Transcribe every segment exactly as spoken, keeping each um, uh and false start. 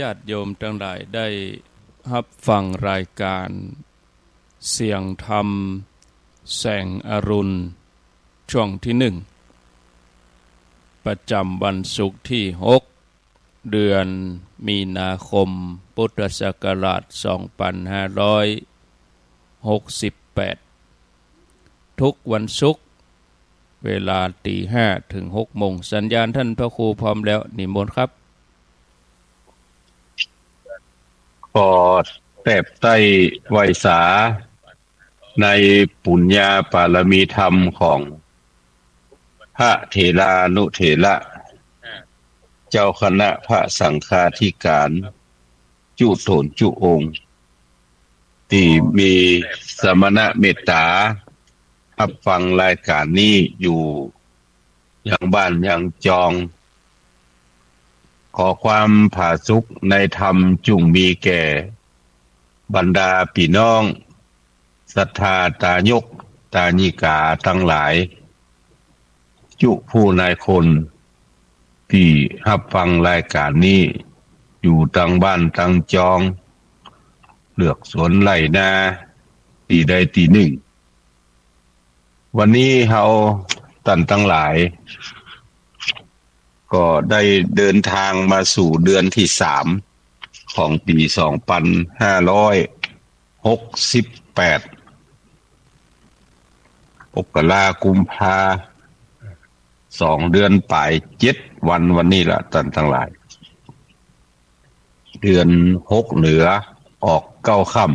ญาติโยมตังหลายได้ฮับฟังรายก๋านเสียงธรรมแสงอรุณ ช่วงตี้นึ่ง ประจ๋ำวันศุกร์ตี้หก เดือนมีนาคม พุทธศักราชสองปันห้าร้อยหกสิบแปด ทุกวันศุกร์ เวลาตีห้าเถิงหกโมง สัญญาณต้านพระครูพร้อมแล้ว นิมนต์ครับ ขอแตบใต้ไหว้สา ในปุญญาปารมีธรรมของพระเถรานุเถระ เจ้าคณะพระสังฆาธิก๋าน จุ๊ต๋นจุ๊องค์ ตี้มีสมณะเมตต๋า ฮับฟังรายก๋านนี้อยู่ ยังบ้านยังจอง ขอความผาสุขในธรรมจุ่งมีแก่บรรดาปี้น้องศรัทธาตายกตายิกาตังหลาย จุผู้นายคนตี้ฮับฟังรายก๋านนี้ อยู่ตังบ้านตังจอง เฮือกสวนไฮ่นา ตี้ใดตี้นึ่ง วันนี้เฮาต้านตังหลาย ก็ได้เดินทางมาสู่เดือนตี้สาม ของปี๋สองปันห้าร้อยหกสิบแปด มกรา กุมภา สองเดือนป๋ายเจ็ดวัน วันนี้ละต้านตังหลาย เดือนหกเหนือออกเก๊าค่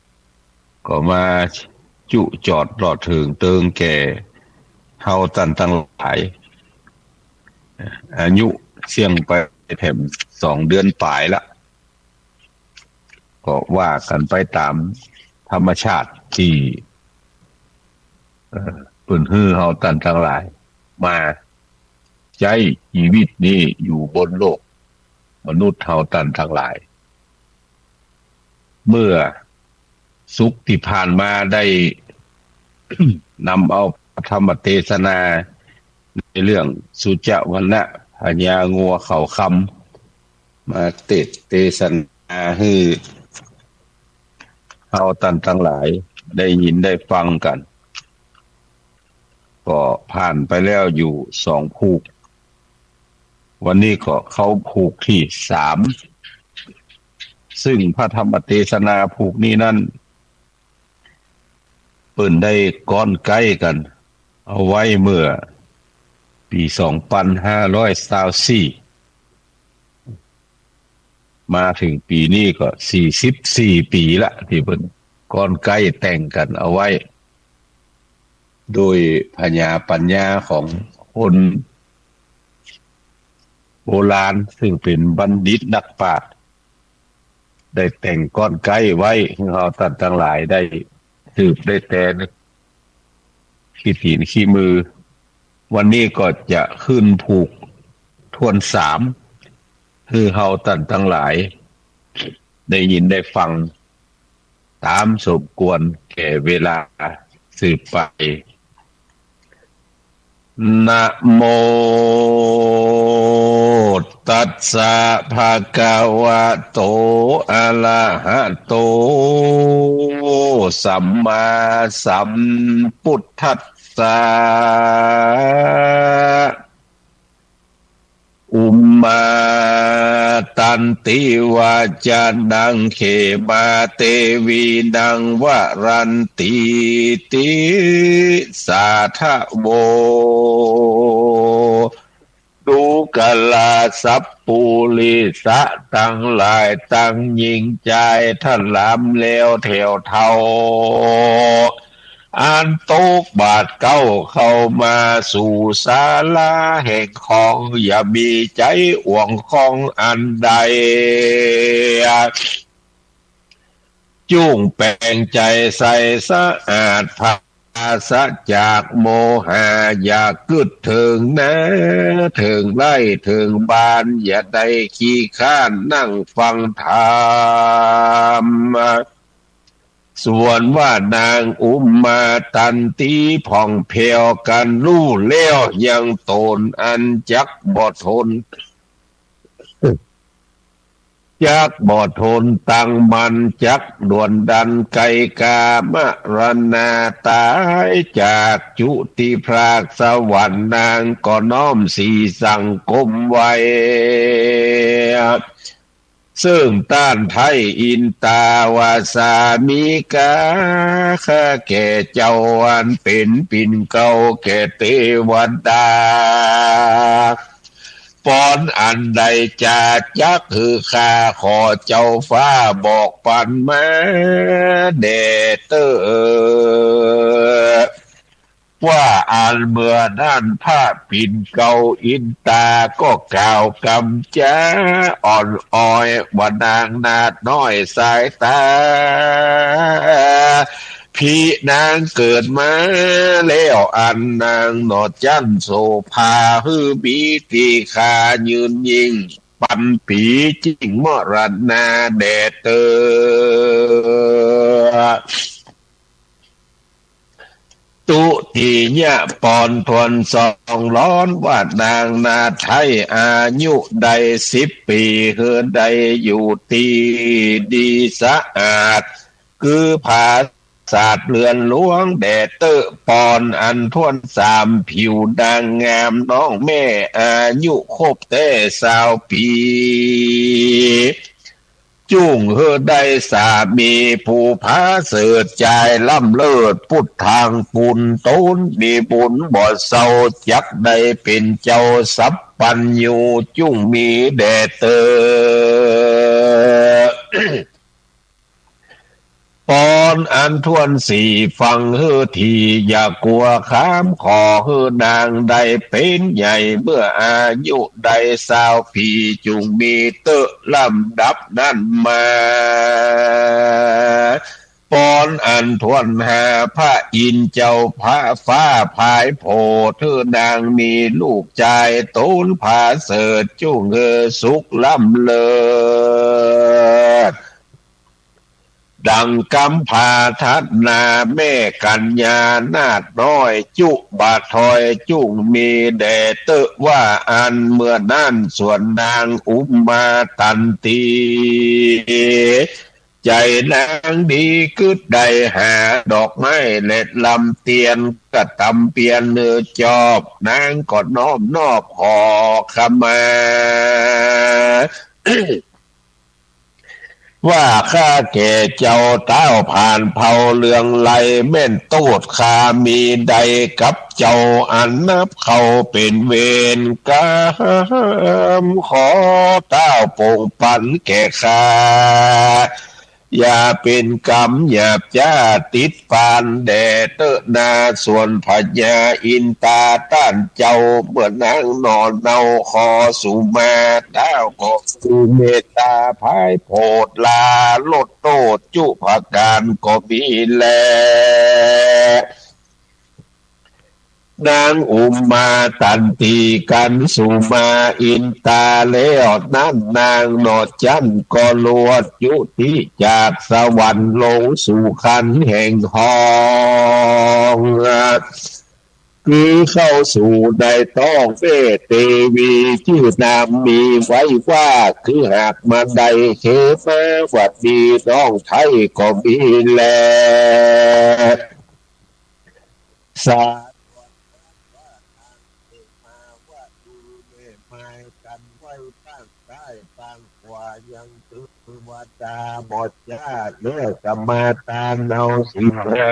ำ ก็มาจุจอดหล่อเถิงเติงแก่เฮาต้านตังหลาย อายุเสี้ยงไปแถมสองเดือนป๋ายละ ก็ว่ากั๋นไปต๋ามธรรมชาติตี้ เอ่อ เปิ้นหื้อเฮาต้านตังหลาย มาใจ๊จีวิตนี้อยู่บนโลกมนุษย์เฮาต้านตังหลาย เมื่อศุกร์ตี้ผ่านมาได้ นำเอาพระธรรมเตสนา ในเรื่องสุจวัณณะพญางัวเขาคำ มาเตสน์เตสนาหื้อเฮาต้านตังหลายได้ยินได้ฟังกั๋น ก็ผ่านไปแล้วอยู่สองผูก วันนี้ก็เข้าผูกตี้สาม ซึ่งพระธรรมเตสนาผูกนี้นั้น เปิ้นได้ก้อนไก๊กั๋นเอาไว้เมื่อปี๋สองปันห้าร้อยซาวสี่ มาเถิงปี๋นี้ก็สี่สิบสี่ปี๋ละ ตี้เปิ้นก้อนไก๊แต่งกั๋นเอาไว้ โดยผญาปั๋ญญาของคนโบราณ ซึ่งเป๋นบัณฑิตนักปราชญ์ ได้แต่งก้อนไก๊ไว้ หื้อเฮาต้านตังหลายได้สืบได้แต่ง ขี้ตี๋นขี้มือ วันนี้ก็จะขึ้นผูกถ้วนสาม หื้อเฮาต้านตังหลายได้ยินได้ฟัง ต๋ามสมควรแก่เวลาสืบไป นะโมตัสสะ ภะคะวะโต อะระหะโต สัมมาสัมพุทธัสสะ อุมมาตันติวาจานัง เขมาเตวีนังวรันตีติ สาธะโว ดูกราสัปปุริสะตังหลาย ตังญิงจาย ต้านหลามแล้วแถวเทา อันตกบาดเก๊าเข้ามาสู่ศาลาแห่งของ อย่ามีใจ๋อ่วงข้องอันใด จุ่งแป๋งใจ๋ใสสะอาด ปราศจากโมหะ อย่ากึ๊ดเถิงนา เถิงไฮ่ เถิงบ้าน อย่าได้ขี้คร้านนั่งฟังธรรม ส่วนว่านางอุมมาตันตีผ่องแผ้ว กั๋นฮู้แล้วยังต๋นอันจักบ่ทน จักบ่ทนตังมัน จักด่วนดันไกลกา มรณาต๋ายจากจุติพรากสวรรค์ นางก็น้อมสีสังคมไว้ เซิ่งต้านไท้อินตาว่า สามีกา ข้าแก่เจ้าอันเป๋นปิ่นเกล้าแก่เตวดา ปอนอันใดจา จักหื้อข้า ขอเจ้าฟ้าบอกปันมาแด่เต๊อะ ว่าอันเมื่อนั้นพระปิ่นเกล้าอินตาก็กล่าวกำจาอ่อนอ้อยว่า นางนาฏน้อยสายต๋า ผีนางเกิดมาแล้วอัน นางหนอจั้นโสภา หื้อมีตี้คายืนยิ่งปันปี๋ จึงมรณาแด่เต๊อะ ตุติยะปอนทวนสองร้อนว่า นางนาฏไท้อายุได้สิบปี๋ หื้อได้อยู่ตี้ดีสะอาด คือผาสาทเรือนหลวงแด่เต๊อะ ปอนอันทวนสามผิวนางงามน้องแม่ อายุครบแต๊ซาวปี๋ จุ่งหื้อได้สามีผู้ผาเสริฐจายล้ำเลิศ ปุตตางปุณต๋นมีบุญบ่เศร้า จักได้เป๋นเจ้าสัพพัญญู จุ่งมีแด่เต๊อะ ปอนอันทวนสี่ฟังหื้อที อย่ากลัวคาม ขอหื้อนางได้เป๋นใหญ่ เมื่ออายุได้ซาวปี๋ จุ่งมีเต๊อะลำดับนั้นมา ปอนอันทวนห้า พระอินทร์เจ้าพระฟ้าผายโผด หื้อนางมีลูกจายต๋นผาเสริฐ จุ่งหื้อสุขล้ำเลิศ ดังกำปรารถนา แม่กัญญานาฏน้อยจุบาทอย จุ่งมีแด่เต๊อะว่าอั้น เมื่อนั้นส่วนนางอุมมาตันตี ใจ๋นางดีกึ๊ดได้หาดอกไม้และลำเตียน กระตำเปียนหื้อจอบ นางก็น้อมนอบขอขมา ว่าข้าแก่เจ้าต้าวผ่านเผ่าเรืองไล แม่นโต้ษข้ามีใดกับเจ้า อันนับเข้าเป๋นเวรกรรม ขอต้าวโปร่งปันแก่ข้า อย่าเป๋นกรรมหยาบจ๊าติดปานแด่เต๊อะนา ส่วนพญาอินตาต้านเจ้า เมื่อนางหนอนเนาขอสุมา ต้าวก็ทรงเมตต๋าผายโผดลา ลดโต้ษจุประก๋านก็มีแล นางอุมมาตันตีกันสุมาอินตาแล้วนั้น นางหนอจั้นก็ลวดจุติจากสวรรค์ลงสู่คันแห่งห้อง คือเข้าสู่ในต๊องแม่เตวี จื้อนามมีไว้ว่า คือหากมาได้เขมาวดีน้องไท้ก็มีแล สา ว่าเขมาวดีแม่ไม้กันไว้ปางซ้ายปางขวา ยังเตวดาบ่จ๊า แล้วสมาตานเอาศีลห้า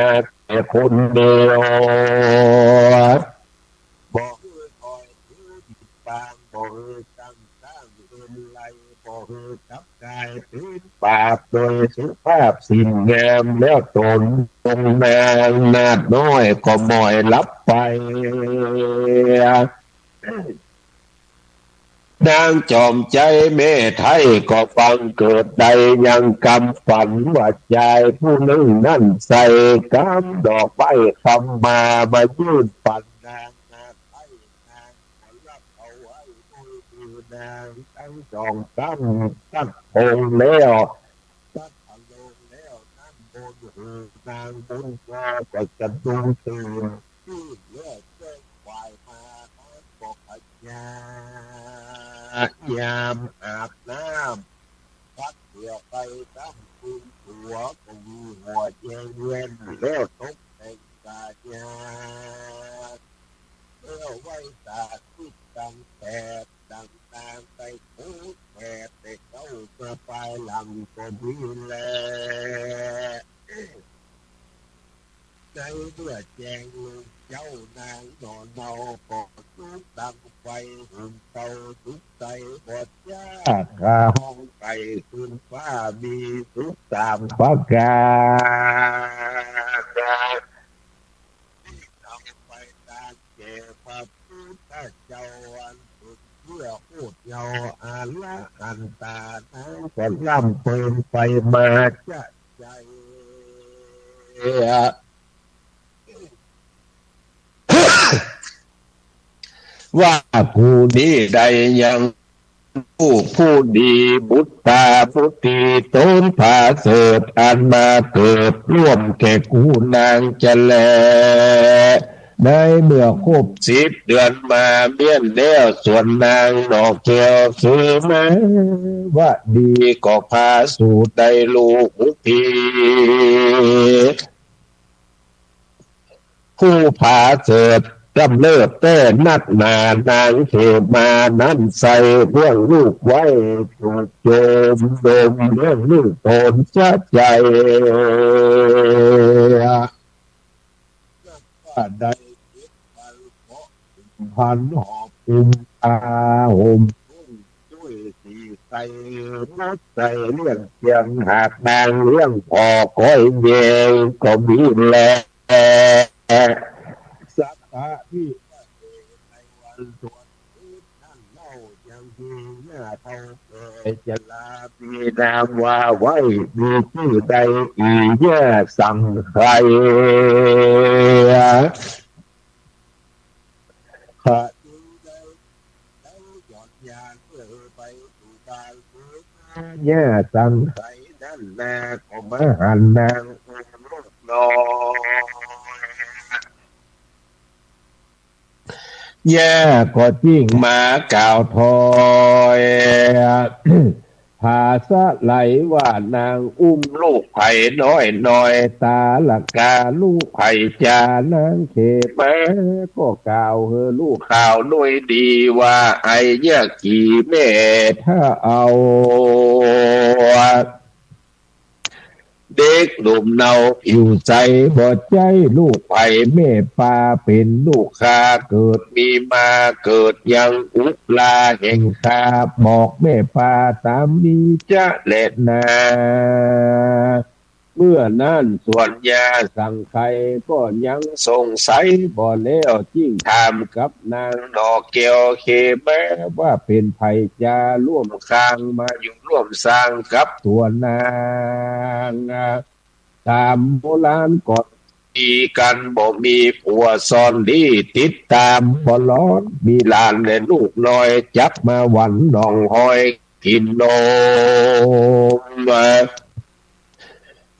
แต่คนเดียว บ่หื้ออ่อยถือผิดปาง บ่หื้อตั้งสร้างเรือนไร่ บ่หื้อกับกายเป๋นบาป โดยสุภาพศีลงาม แล้วต๋นองค์นางนาฏน้อยก็หม้อยหลับไป นางจอมใจ๊แม่ไท้ก็บังเกิดได้ยังกำฝันว่าจายผู้นึ่งนั้นใส่ก๋ำดอกไม้คำมา มายื่นปันนางนาฏไท้ นางก็รับเอาไว้โดยมือนางตังสองก๋ำ ตั๊ดองค์แล้ว ตั๊ดพระโลงแล้วนั้นบนหื้อนางบุญญาก็สะดุ้งตื่น จื้นแล้วแจ้งขวายมา นางก็พญายามอาบน้ำ พัดเหื้อไปต๋ามปืนตั๋ว ก็มีหัวแจ้งแว่น แล้วตกแต่งสายญา แล้วไหว้สาธิตดังแผด ดังนางได้โผแผด แต่เก้าเมื่อปายหลังก็มีแล ในเมื่อแจ้งลูกเจ้านางหน่อเนา ก็สุกดังไฟหุงเตา สุกใสบ่จ้า ข้าฮ้องไก่ขึ้นฟ้า มีสุกสามประก๋าน นำไปตานแก่พระพุทธเจ้า อันเป๋นเยื่อโคตรเยาว์อรหันตา นางก็ร่ำเปิงไปมาจะใจ๋ ว่ากูนี้ได้ยัง ลูกผู้ดี บุตรต๋าบุตรี ต๋นผาเสริฐ อันมาเกิดร่วมแก่กูนางจะแล ในเมื่อครบสิบเดือนมาเมี้ยนแล้ว ส่วนนางหน่อแก้วเขมาวดี ก็ผาสูติได้ลูกบุตรี ผู้ผาเสริฐกำเนิดแต๊นักหนา นางเขมานั้นใส่เลี้ยงลูกไว้ จุกโจมดมเลี้ยงลูกต๋นจะใจ๋ ว่าได้เจ็ดวัน ก็ พันหอบอุ้มผ้าห่ม ตุ้ยสีใส มดใสเลี้ยงเตียง หากนางเลี้ยงผ่อก้อยแยงก็มีแล สัพพะวิปัสสเต ในวันส่วนคืนนั้นเล่า ยังมีญาเฒ่าแก่จะลามีนามว่าไหว้ มีจื้อใดอีก ญาสังไค ข้าจึงได้ แล้วหย่อนยานเมื่อไปสู่บ้านเสมา ญาสังไคนั้นนา ก็มาหันนางอุ้มลูกน้อย ญาก็จึงมากล่าวถ้อย ผาสะไหลว่านางอุ้มลูกไผน้อยน้อย ต๋าละกาลูกไผจา นางเขมาก็กล่าวหื้อลูกข่าวโดยดีว่า ไอ้ยะกี่แม่เฒ่า เด็กหนุ่มเนาผิวใสบ่ใจ้ลูกไผ แม่ปาเป๋นลูกข้า เกิดมีมาเกิดยังอุราแห่งข้า บอกแม่ปาต๋ามนี้จะแลนา เมื่อนั้นส่วนญาสังไคก็ยังสงสัยบ่แล้ว จึงถามกับนางหน่อแก้วเขมาว่า เป๋นไผจาร่วมข้างมาอยู่ร่วมซางกับตั๋วนาง ต๋ามโบราณก็ดีกั๋น บ่มีผัวซ่อนลี้ ติดต๋ามบ่รอด มีหลานและลูกน้อย จักมาหวันหนองฮอย กิ๋นนม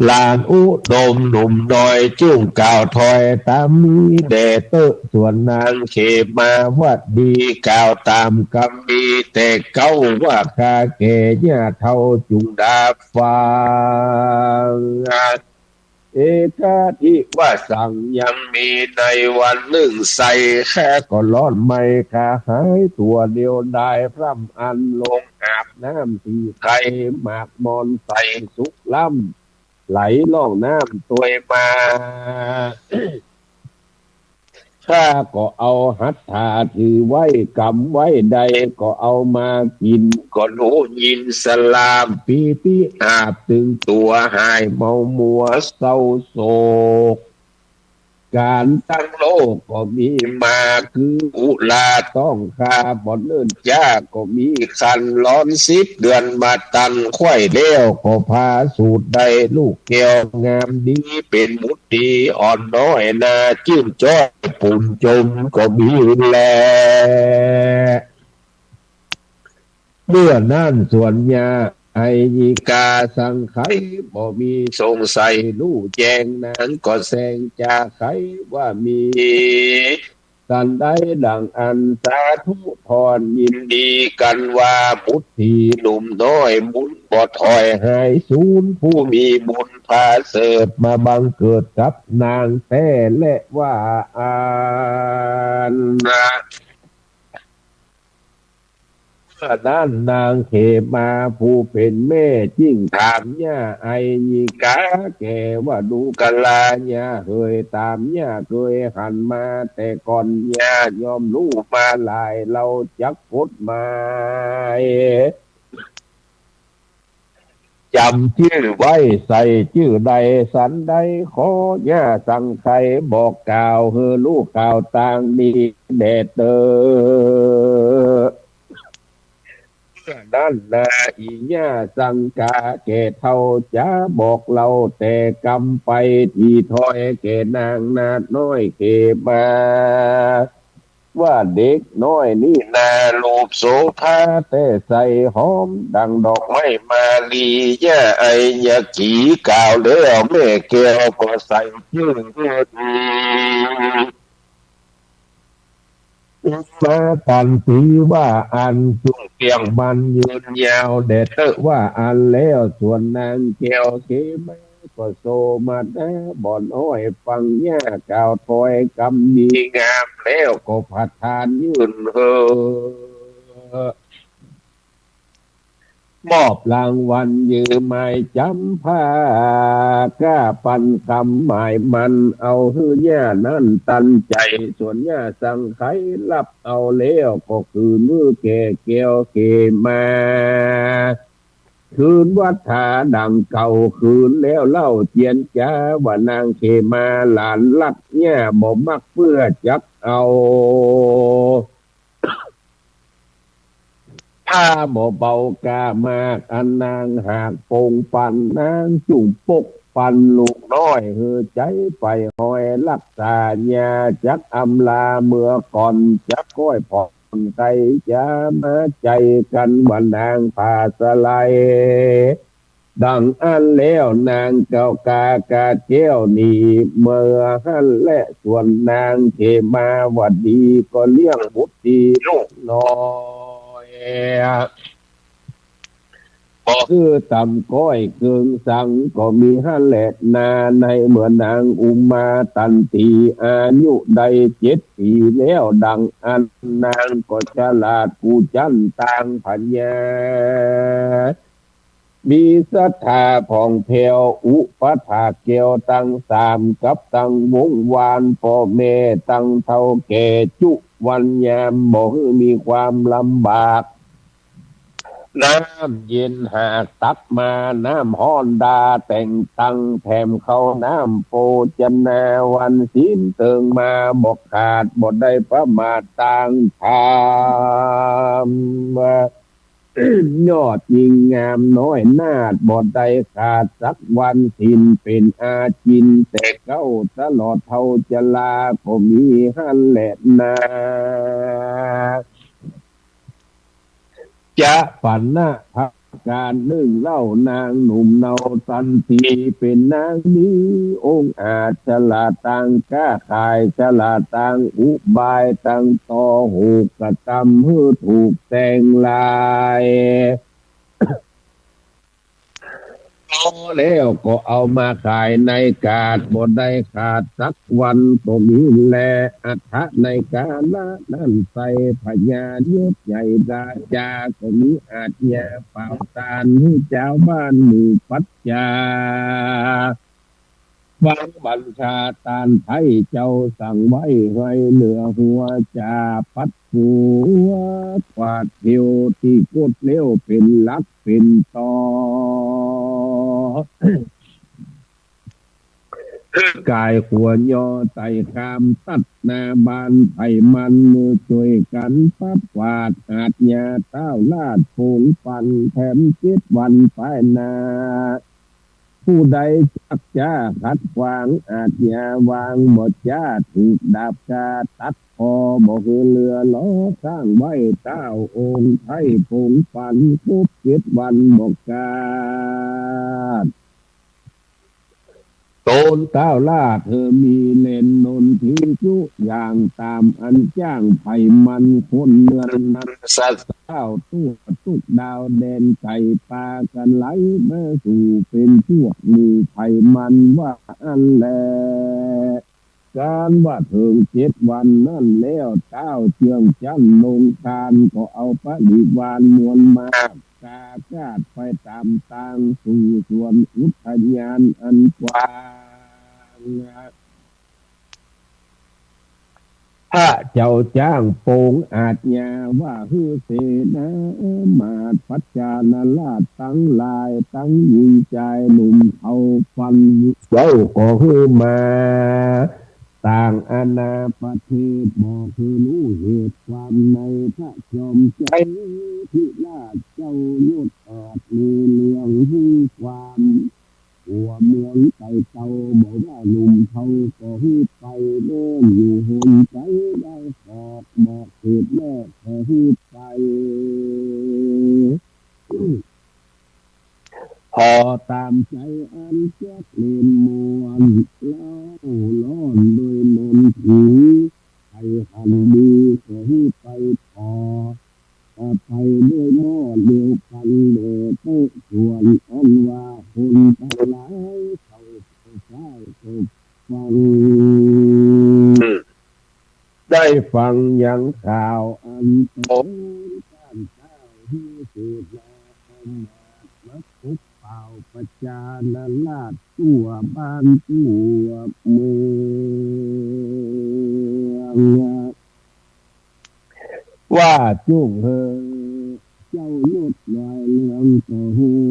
หลานอุดมหนุ่มน้อย จุ่งกล่าวถ้อยต๋ามนี้แด่เต๊อะ ส่วนนางเขมาวดีกล่าวต๋ามกำมีแต่เก๊าว่า ข้าแก่ญาเฒ่าจุ่งดาฟัง เอกัคคิวสัง ยังมีในวันนึ่งใส่ ข้าก็ร้อนไหม้กระหายตั๋วเดียวดาย พร่ำอันลงอาบน้ำตี้ไคหมากมอนใส่สุกล้ำ ไหลล่องน้ำตวยมา ข้าก็เอาหัตถาถือไว้ กำไว้ได้ก็เอามากิ๋น ก็ฮู้ยินสลาบปีติอาบตึงตั๋ว หายเมามัวเศร้าโศก ก๋านตังโลกก็มีมา คืออุราต๊องข้า บ่เนิ่นจ๊าก็มีครรภ์ ร้อนสิบเดือนบ่ตันไขว่แล้ว ก็ผาสูติได้ลูกแก้วงามดี เป๋นบุตรีอ่อนน้อย น่าจื้นจ้อย ปูนจมก็มีแล เมื่อนั้นส่วนญาไอยิกาสังไคบ่มีสงสัย ฮู้แจ้งนางก็แซงจาไคว่ามี ตันใดดั่งอั้นสาธุทอนยินดีกั๋นว่า บุตรีหนุ่มน้อยบุญบ่ถอยหายสูญ ผู้มีบุญผาเสริฐมาบังเกิดกับนางแต๊แลว่าอั้นนะ เมื่อนั้นนางเขมาผู้เป๋นแม่จึงถามย่าไอยิกาแก่ว่า ดูกราย่าเหย ต๋ามย่าเกยหันมาแต่ก่อน ย่าย่อมฮู้มาหลาย เฮาจักกฎหมาย จ๋ำจื้อไว้ใส่จื้อใดสันใด ขอย่าสังไคบอกกล่าวหื้อฮู้ข่าวตางนี้แด่เต๊อะ เมื่อนั้นนาอีย่าสังกาแก่เฒ่าจะบอกเล่าแต่กำไป ตี้ถ้อยแก่นางนาฏน้อยเขมา ว่าเด็กน้อยนี้นารูปโสภาแต๊ใสหอมดั่งดอกไม้มาลี ย่าไอยาขีกล่าวแล้วแม่แก้วก็ใส่จื้อ มาตันตีว่าอั้น จุ่งเตี้ยงมันยืนยาวแด่เต๊อะว่าอั้น แล้วส่วนนางแก้วเขมาก็โสมนัสบ่น้อย ฟังย่ากล่าวถ้อยกำดีงามแล้วก็ประทานยื่นหื้อ มอบรางวัลยื้อไม้จ๋ำผ้า ก้าปันกำหมายมัน เอาหื้อย่านั้นตันใจ๋ ส่วนย่าสังไครับเอาแล้วก็คืนหื้อแก่แก้วเขมา คืนวัฏฐาดั่งเก่า คืนแล้วเล่าเจียรจาว่านางเขมาหลานฮัก ย่าบ่มักเปื้อจักเอา ผ้าบ่เบาก้ามาก อันนางหากปงปัน นางจุ่งปกปันลูกน้อย หื้อใจ๋ไปฮอยฮักษา ย่าจักอำลาเมือก่อน จักก้อยผ่อนไคจะมาใจ๋กั๋นว่านางผ้าสะไหล ดั่งอั้นแล้วนางก็กาบกาดแก้วหนีเมือหั้นแล ส่วนนางเขมาวดีก็เลี้ยงบุตรีลูกน้อย บ่หื้อต่ำก้อยเกินสังก็มีหั้นแหละนา ในเมื่อนางอุมาตันตีอายุได้เจ็ดปี๋แล้ว ดั่งอั้นนางก็ฉลาดกู้จั้นตางผญา มีศรัทธาผ่องแผ้ว อุปัฏฐากแก้วตังสาม กับตังวงศ์วาน ป้อแม่ตังเฒ่าแก่จุวันยาม บ่หื้อมีความลำบาก น้ำเย็นหากตักมา น้ำฮ้อนดาแต่งตัง แถมข้าวน้ำโภชนา วันศีลเติงมาบ่ขาด บ่ได้ประมาทตางธรรม ยอดยิ่งงามน้อยนาฏ บ่ได้ขาดสักวัน ศีลเป๋นอาจิน แต่เก๊าตลอดเฒ่าจรา ก็มีหั้นแหละนา จะปัณณะประก๋านนึ่งเล่า นางหนุ่มเนาตันตี เป๋นนางมีองอาจ ฉลาดตางก๊าขาย ฉลาดตางอุบาย ตังต่อโหกกระตำ หื้อถูกแต่งลาย ต่อแล้วก็เอามาขายในกาด บ่ได้ขาดสักวันก็มีแล อัฏฐะในกาละนั้นไส้ พญายศใหญ่ราจา ก็มีอาจญาเป่าตาน หื้อจาวบ้านหมู่ปัจจา ฟังบัญชาตานไท้เจ้าสั่งไว้ หื้อเหนือหัวจ่าปัดหัว กวาดเตียวตี้กดเลี้ยวเป๋นหลักเป๋นตอ หื้อกายขัวยอไต่คามตัดหน้าบ้านไผมัน หื้อจ้วยกั๋นปัดกวาด อาจญาต้าวราชย์ปงปัน แถมเจ็ดวันป้ายหน้า ผู้ใดจักจ๊าขัดขวาง อาจญาวางบ่จ๊า ถูกดาบฆ่าตัดคอ บ่หื้อเหลือหลอ สร้างไว้ต้าวองค์ไท้ปงปัน ครบเจ็ดวันบ่ขาด โต คนเต้าลาดเธอมีเล่นนนทินจุอย่างต๋ามอันจ้างไผมันคนเมืองนั้น สัตว์เต้าตัวตุ๊กดาวแดนไก่ปากั๋นไหลมาสู่เป๋นพวกหมู่ไผมันว่าอั้นแล ก๋านว่าเถิงเจ็ดวันนั้นแล้ว เต้าเจื้องจั๊นนงคานก็เอาปริวารมวลมาก กากาดไปต๋ามตางสู่สวนอุทยานอันกว้าง พระเจ้าจ้างโปรงอาจญาว่าหื้อเสนามาตย์ปัจจารราษฎร์ตังหลาย ตังหญิงจายหนุ่มเฒ่าฟันเย้าก็หื้อมา ต่างอาณาประเทศ บอกหื้อฮู้เหตุความใน พระจอมไตรทิราชเจ้ายศอาจมีเรื่องฮู้ความ หัวเมืองไต่เต้าบอกว่าหนุ่มเฒ่าก็ฮู้ไป เนิ่นอยู่หนไกลได้หอก บอกเหตุแลก็ฮู้ไป พอต๋ามใจ๋อันจักเล่นม่วน เล้าร้อนโดยนนทิน ใผหันดีก็ฮู้ไปผ่อ ไปด้วยหม้อเดียวกั๋นแล เต๊อะส่วนอันว่าคนตังหลายเขาก็ใจ้ก็ฟัง ได้ฟังยังข่าวอันต๋น ต้านเต้าหื้อเสนามาตย์มาปกเป่าประจารราษฎร์ ทั่วบ้านทั่วเมือง ว่าจุ่งหื้อเจ้ายศลอยเรืองก็หื้อ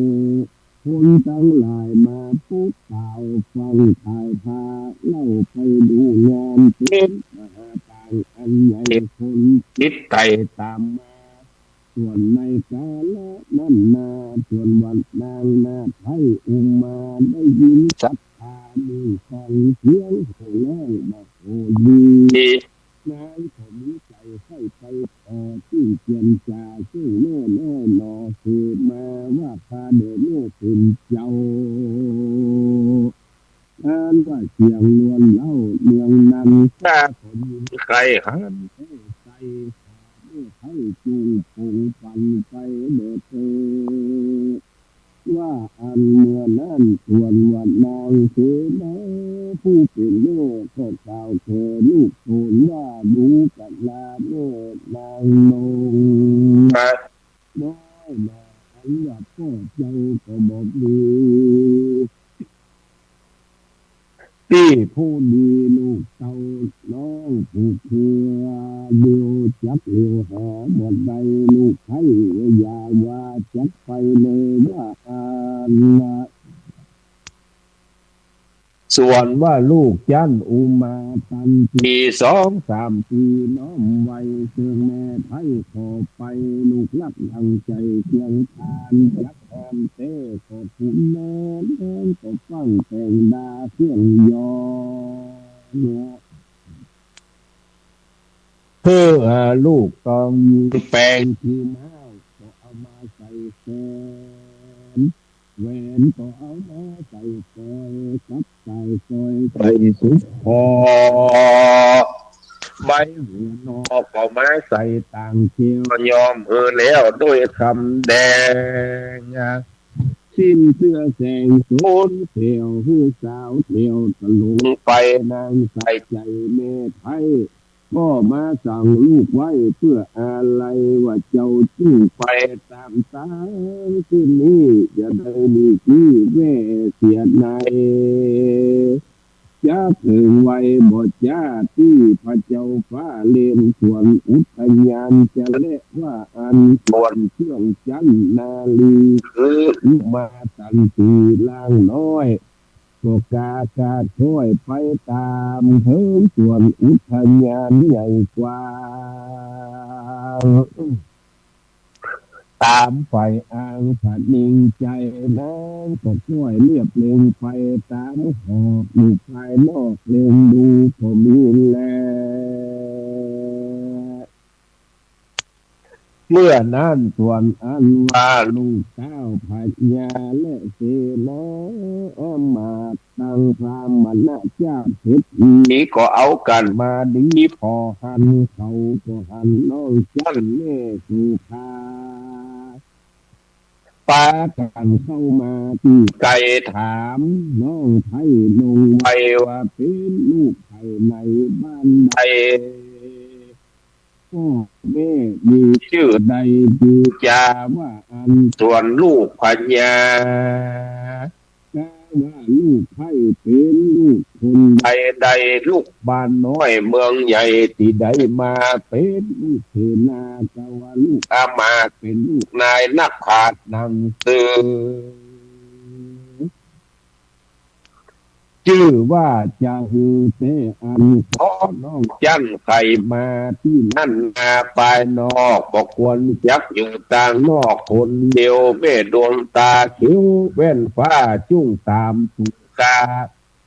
คนตังหลายมาปกเป่าฟังถ่ายพาเล่าไปดูงานเป๋นมหาต่างอันใหญ่ คนติดไต่ต๋ามมา ส่วนในกาละนั้นนา ส่วนว่านางนาฏไท้อุมาได้ยินศรัทธา ได้ฟังเสียงโห่ร้องบักโหดี นางก็มีใจ๋ใฝ่ไปผ่อ จึงเจียรจ๋าเซิ่งแม่น้อยหน่อ สืบมาว่าข้าแด่แม่เป๋นเจ้า อันว่าเสียงนวลเล้าเมืองนั้น ข้าก็ยินใค่หันแต๊ใส่ ขอแม่ไท้จุ่งปงปันไปแด่เต๊อะ ว่าอันเมื่อนั้นส่วนว่านางเสนาผู้เป๋นแม่ก็กล่าวแก่ลูกโตนว่า ดูกะลาแม่นางนงน้อยนา อันว่าป้อเจ้าก็บ่มี ตี้ผู้ดีลูกเต้าน้องผู้เกื้อ เดียวจักเดียวหาบ่ได้ ลูกไท้อย่าว่าจักไปเลยว่าอันนะ ส่วนว่าลูกจั๊นอุมาตันปี๋สองสามปี๋ น้อมไว้เซิ่งแม่ไท้ขอไป ลูกฮักดังใจ๋เคียงคาน จักห้ามแต๊ก็คุณแม่นางก็ฟั่งแต่งดาเครื่องยอ เนาะ เพื่อลูกต้องยิงแปงขี้เมาก็เอามาใส่แขน แหวนก็เอามาใส่สร้อย กับสายสร้อยใส่สุดคอ ใบหัวนอกก็มาใส่ตางเขียว ยอมหื้อแล้วด้วยคำแดง สิ้นเสื้อแสงโสนแถวหื้อสาวแถวตะหลงไป นางใส่ใจ๋แม่ไท้ ก็มาสั่งลูกไว้เพื่ออาลัย ว่าเจ้าจุ่งไปต๋ามตางคืนนี้ อย่าได้มีตี้แว่เสียใน จักเถิงไวบ่จ๊า ตี้พระเจ้าฟ้าเล่นสวนอุทยานจะแลว่าอันสวนเจื้องจั๊นนาลี คืออุมาตันตีลางน้อย ก็กากาดค้อยไปต๋ามเถิงสวนอุทยานใหญ่กว้าง ต๋ามฝ่ายอ่างผะนิงใจ๋นางก็ค้อยเลียบเล็งไปต๋ามหอกอยู่ภายนอก เล็งดูก็มีแล เ เมื่อนั้นส่วนอันว่าลูกเต้าพญาและเสนาอำมาตย์ตังพราหมณะเจ้าเศรษฐีก็เอากั๋นมาดี ผ่อหันเขาก็หันน้องจั้นแม่สุขา ปากั๋นเข้ามาตี้ใก้ ถามน้องไท้นงไวว่าเป๋นลูกใผในบ้านใด ป้อแม่มีจื้อใด จึงจาว่าอั้น ส่วนลูกพญา กาว่าลูกไท้เป๋นลูกคนใดใด ลูกบ้านน้อยเมืองใหญ่ ตี้ได้มาเป๋นลูกเสนา กาว่าลูกอำมาตย์เป๋นลูกนายนักปราชญ์นังสือ จื้อว่าจะหื้อแต๊อั้น ขอน้องจั้นใค่มาตี้นั้นนา ปายนอกบ่ควรจักอยู่ตางนอกคนเดียว แม่ดวงต๋าเขียวแว่นฟ้าจุ่งต๋ามตุ๊กา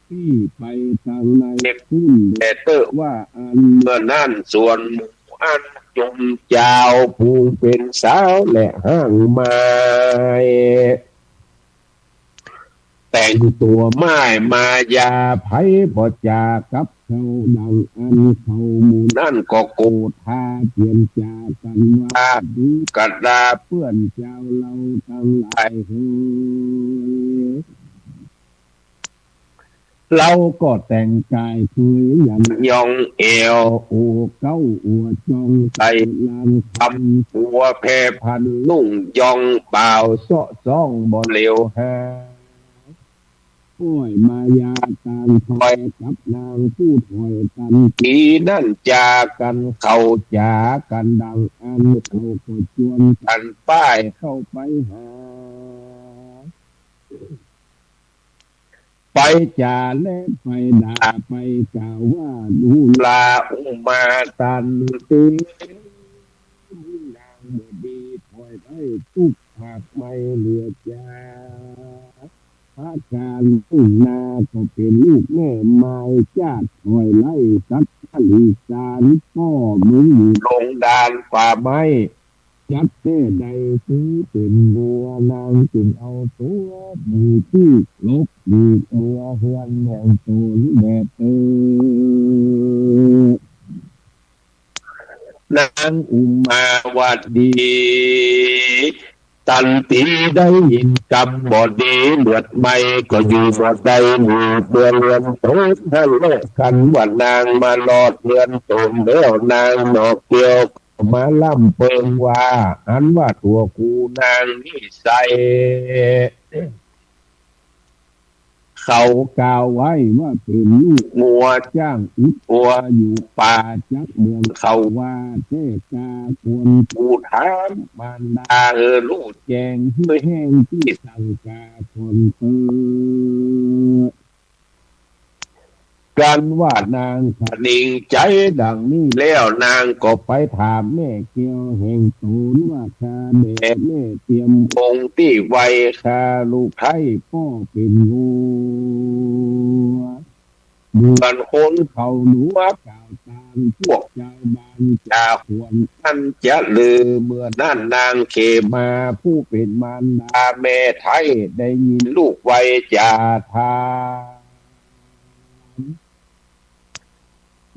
ตี้ไปตางในพุ้นแลเต๊อะว่าอั้น เมื่อนั้นส่วนหมู่อั้นจุมจาว ผู้เป๋นสาวและห้างไม้ แต่งตั๋วไม้มายา ใผบ่จ๋ากับเขาดังอั้น เขาหมู่นั้นก็โกรธาเจียนจ๋ากั๋นว่า ดูกะดาเปื้อนจาวเฮาตังหลายเฮย เฮาก็แต่งก๋ายสวยหยันยองแอ่ว โอวเก๊าอัวจองใส่ลางคำ ปัวแผ่พันนุ่งยอง บ่าวเซาะซ้องบ่เหลียวหา ป้อยมายาตางถอยกับนางผู้ถอยตัน ตี้นั้นจ๋ากั๋น เขาจ๋ากั๋นดังอั้น เขาก็จวนกั๋นป้ายเข้าไปหา ไปจ๋าและไปด่า ไปกล่าวว่าดูราอุมาตัน ตี้นางบ่ดี ถอยได้ตุ๊กข์หากไม่เหลือจ๋า พระกาลหน้าก็เป๋นลูกแม่ไม้ จาดถอยไล่สัตว์ทะเลสาร ป้อเมืองอยู่ลงดานป่าไม้ จัดแต๊ใด หื้อเป๋นบัวนาง จึงเอาตั๋วหมู่ตี้หลบหลีกเมือเฮือนแห่งต๋นแลเต๊อะ นางอุมาวดี ตันตี้ได้ยินกำบ่ดี เลือดไหม้ก็อยู่บ่ได้ หมู่เมืองเฮือนต๋นหั้นแล คันว่านางมาลอดเฮือนต๋นแล้ว นางหนอแก้วก็มาล่ำเปิงว่า อันว่าตั๋วกูนางนี้ใส เขากล่าวไว้ว่าเป๋นลูกงัวจ้างอุดอัวอยู่ป่าจักเมือง เขาว่าแต๊กาควรกูถามมารดา หื้อฮู้แจ้งหื้อแห้งตี้สังกาควรเต๊อะ กันว่านางคะนิงใจ๋ดังนี้แล้ว นางก็ไปถามแม่แก้วแห่งต๋นว่า ข้าแด่แม่เตียมองค์ตี้ไว้ ข้าลูกไท้ป้อเป๋นงัว เหมือนคนเขาหนัว กล่าวต๋ามพวกจาวบ้านจ๋าควรอันจะลือ เมื่อนั้นนางเขมาผู้เป๋นมารดาแม่ไท้ ได้ยินลูกไว้จ๋าถาม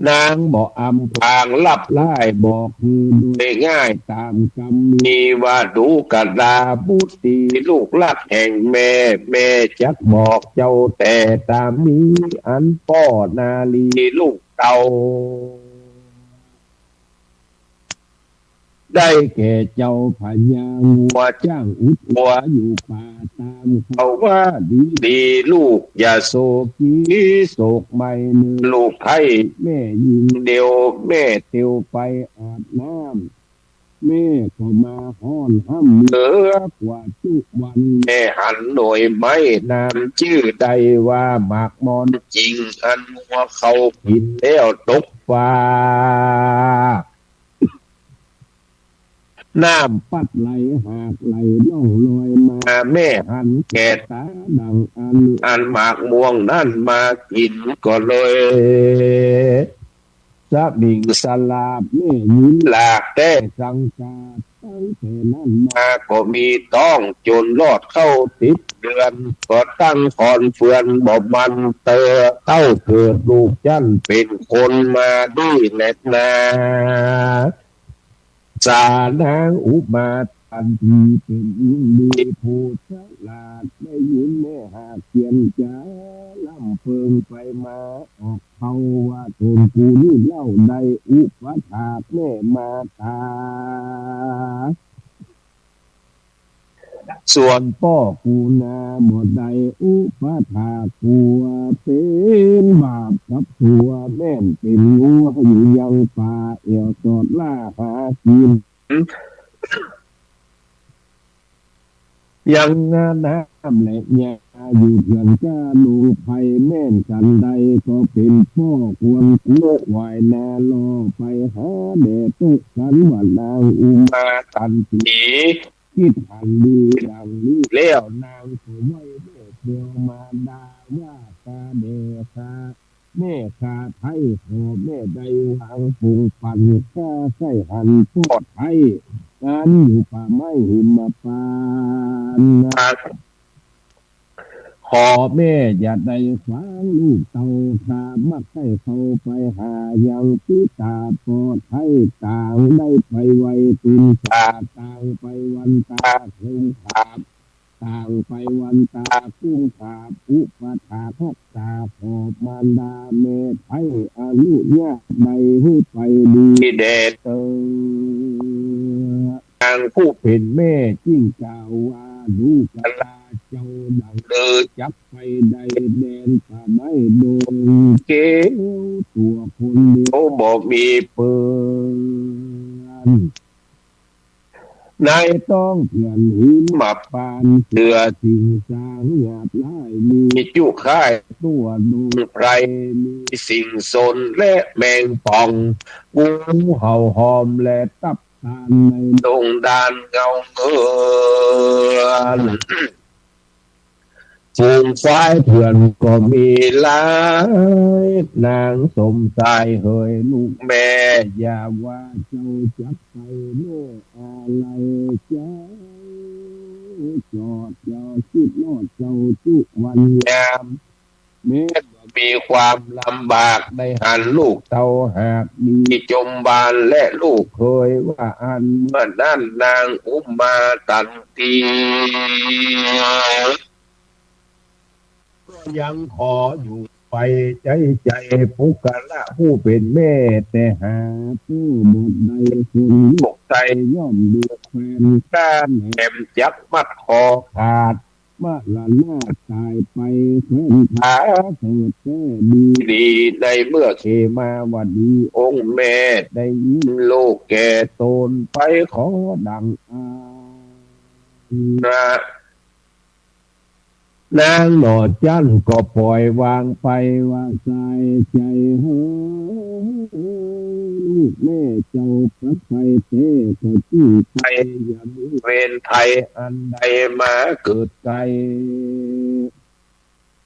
นางบ่อำพรางลับไล้บอกหื้อโดยง่าย ต๋ามกำมีว่า ดูกะดาบุตรีลูกรักแห่งแม่ แม่จักบอกเจ้าแต่ต๋ามมี อันป้อนารีลูกเต้า ได้แก่เจ้าพญางัวจ้างอุดอัวอยู่ป่า ต๋ามเขาว่าดีดี ลูกอย่าโศกีโศกไหม้ เน่อลูกไท้แม่ยิงเดียว แม่เตียวไปอาบน้ำ แม่ก็มาฮ้อนฮ่ำเหลือกว่าจุวัน แม่หันหน่วยไม้นามจื้อได้ว่าหมากมอนจิง อันงัวเขากิ๋นแล้วตกฟาก น้ำปัดไหลหากไหลล่องลอยมา แม่หันแก่ต๋าดังอั้น อันหมากม่วงนั้นมากิ๋นก็เลย สมิงสลาบแม่ยินหลากแต๊สังกา งแต่นั้นมาก็มีต๊องจ๋นรอดเข้าสิบเดือน ก็ตั้งขอนเฟือนบ่หมั่นเตอ เต้าเกิดลูกจั๊นเป๋นคนมาดีแลนา สานางอุมาตันทีเป๋นหญิงดีผู้ฉลาด ได้ยินแม่หากเขียนจ๋า ลำเปิงไปมาออก เขาว่าโตนกูนี่เล่าได้อุปถากแม่มาตา ส่วนป้อกูนาบ่ได้อุปถากกั๋ว เป๋นบาปกับตั๋ว แม่นเป๋นงัวอยู่ยังป่า แอ่วสอดล่าหากิ๋น ยังหาน้ำและหญ้าอยู่เถื่อนก้าดงไพร แม่นสันใดก็เป๋นป้อควรกู้ควายนาล่อไปหาแด่เต๊อะ สันว่านางอุมาตันที กึ๊ดหันดีดังนี้แล้ว นางก็ไหว้แม่เตียวมาดาว่า ตาแด่ข้า แม่ข้าไท้ขอแม่ได้วางปงปัน ข้าใค่หันป้อไท้ อันอยู่ป่าไม้หิมพานต์ ขอแม่อย่าได้ขวางลูกเต้าข้า มักใค่เข้าไปหายังปิตาป้อไท้ ต่างได้ไปไหว้ตุนตา ต่างไปวันตาคงขาบ ต่างไปวันตาคุ้มขาบ อุปถากฮักษาขอบมารดาแม่ไท้ อนุญาตได้หื้อไปดีแด่เต๊อะ นางผู้เป๋นแม่จึงกล่าวว่า ดูกราเจ้าดังเตอ จักไปได้แดนป่าไม้ดงเขียว ตั๋วคนเดียวบ่มีเปื้อน ในต๊องเถื่อนหิมพานต์ เจือสิ่งสางหยาบร้าย มีจุคล้ายตั๋วดงไพร มีสิ่งสนและแมงป่อง งูเห่าหอมและตับตาน ในดงดานเงาเงือน ฝูงควายเถื่อนก็มีหลาย นางสมชายเหยลูกแม่ อย่าว่าเจ้าจักไปแน่ อาลัยเจ้า จอดเจ้า กึ๊ดฮอดเจ้าจุวันยาม แม้บ่มีความลำบาก ได้หันลูกเต้าหากดีจมบาน และลูกเขยว่าอั้น เมื่อนั้นนางอุมาตันที ก็ยังขออยู่ไปใจ๊ใจ๋ ปุคคละผู้เป๋นแม่ แต่หาเต้าบ่ได้คนลูกไต้ ย่อมดูแควนก้านแหลม จักมัดคอขาด มรณะต๋ายไปแควนผาเถิดแต๊ดี ดีในเมื่อเขมาวดี องค์แม่ได้ยินลูกแก่ตนไปขอดังอา นางหน่อจั้นก็ปล่อยวางไปว่า สายใจ๋เฮย ลูกแม่เจ้าจักไปแต๊ก็จึงไป อย่ามีเวรภัยอันใดมาเกิดใก้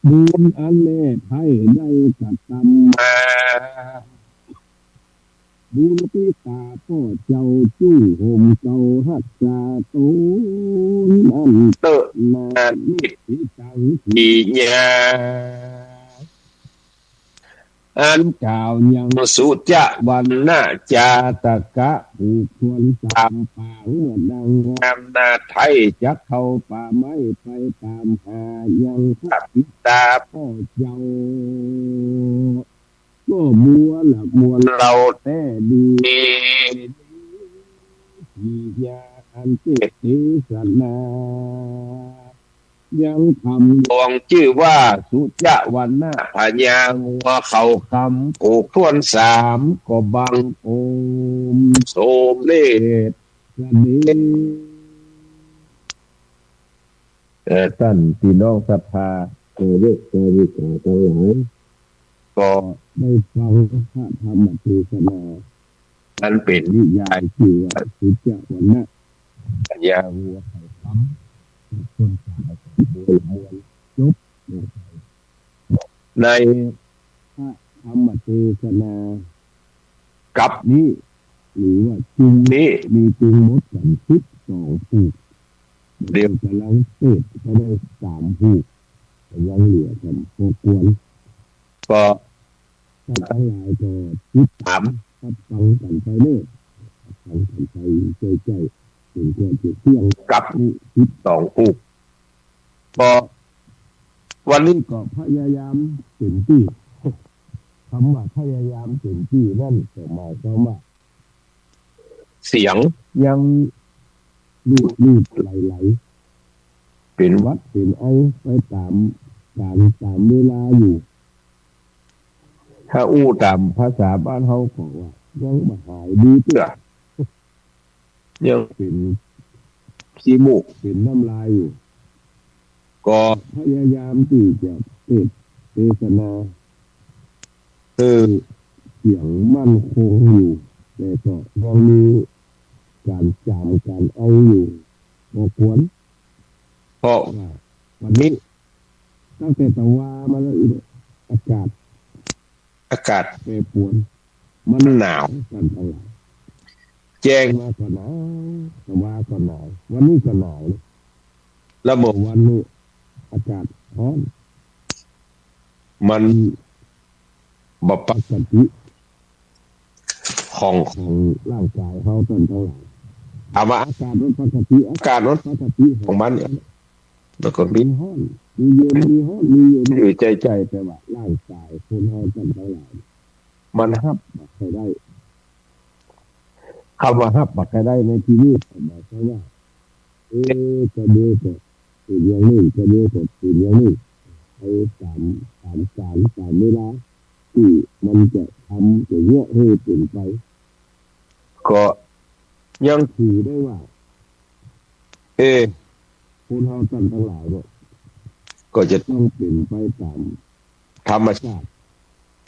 บุญอันแม่ไท้ได้กระตำมา บุญปิตาป้อเจ้าจุ่งห่มเจ้าฮักษาตน อันเต๊อะนานิจจิตัง กิริยา อันกล่าวยังสุจวัณณะจาตกะ ผูกถ้วนสามปาง เมื่อดังงามนาไท้ จักเข้าป่าไม้ไปต๋ามหายังพระปิตาป้อเจ้า ก็บัวละมวลเล่าแต๊ดี กิริยาอันเตสเตสนา ยังธรรมหลวงจื้อว่าสุจวัณณะพญางัวเขาคำ ผูกถ้วนสาม ก็บังคมสมเด็จเสด็จ เอ่อ ต้านพี่น้องศรัทธา เอ่อ เวทกาวิกาตังหลาย ก็ได้ฟังพระธรรมเทศนา อันเป๋นนิยายจื้อว่าสุจวัณณะพญางัวเขาคำ ต้นสายของบัวมวล จบลงไปในพระธรรมเทศนากัปนี้ หรือว่าจุง นี่ มีจุงหมดกั๋นสิบสองผูก เดี๋ยวก่ำลังเสร็จก็ได้สามผูก ก็ยังเหลือกั๋นปอควร ก็ ต้านตังหลายก็ติดต๋ามฮับฟังกั๋นไปเน่อ ฮับฟังกั๋นไปใจ้ๆ เถิงกว่าจะเตี้ยงกับสิบสองผูก ก็วันนี้ก็พยายามเต็มตี้ กำว่าพยายามเต็มตี้นั้นก็หมายความว่า เสียงยังหลุดๆ ไหลๆ เป๋นหวัดเป๋นไอไปต๋ามก๋าลต๋ามเวลาอยู่ ถ้าอู้ต๋ามภาษาบ้านเฮาก็ว่ายังบ่หายดีเตื้อ ยังเป๋นขี้มูกเป๋นน้ำลายอยู่ ก็พยายามตี้จะเตสน์เตสนาหื้อเสียงมั่นคงอยู่ แต่ก็ยังมีก๋านจ๋ามก๋านไออยู่ปอควร เพราะว่าวันนี้ตั้งแต่ตะวามาแล้ว อากาศ อากาศแปรปรวน มันหนาว ต้านตังหลาย แจ้งมาก็หนาว ตะวาก็หนาว วันนี้ก็หนาว แล้วเมื่อวานนี้อากาศฮ้อน มันบ่ปกติของ ของร่างก๋ายเฮาต้านตังหลาย ถามว่าอากาศมันปกติ อากาศมันปกติของมันเนี่ย แล้วก็มีฮ้อน มีเย็น มีฮ้อน มีเย็นอยู่ใจ้ๆ แต่ว่าร่างก๋ายคนเฮาต้านตังหลาย มันฮับบ่ค่อยได้ กำว่าฮับบ่ค่อยได้ในตี้นี้หมายความว่า เอ๊ะ กระเดอะก็เป๋นอย่างนี้ กระเดอะก็เป๋นอย่างนี้ ไปต๋าม ต๋ามก๋าลต๋ามเวลาตี้มันจะทำจะเยียะหื้อเป๋นไป ก็ยังถือได้ว่า เอ๊ะ คนเฮาต้านตังหลายเนี่ย ก็จะต้องเป๋นไปต๋ามธรรมชาติ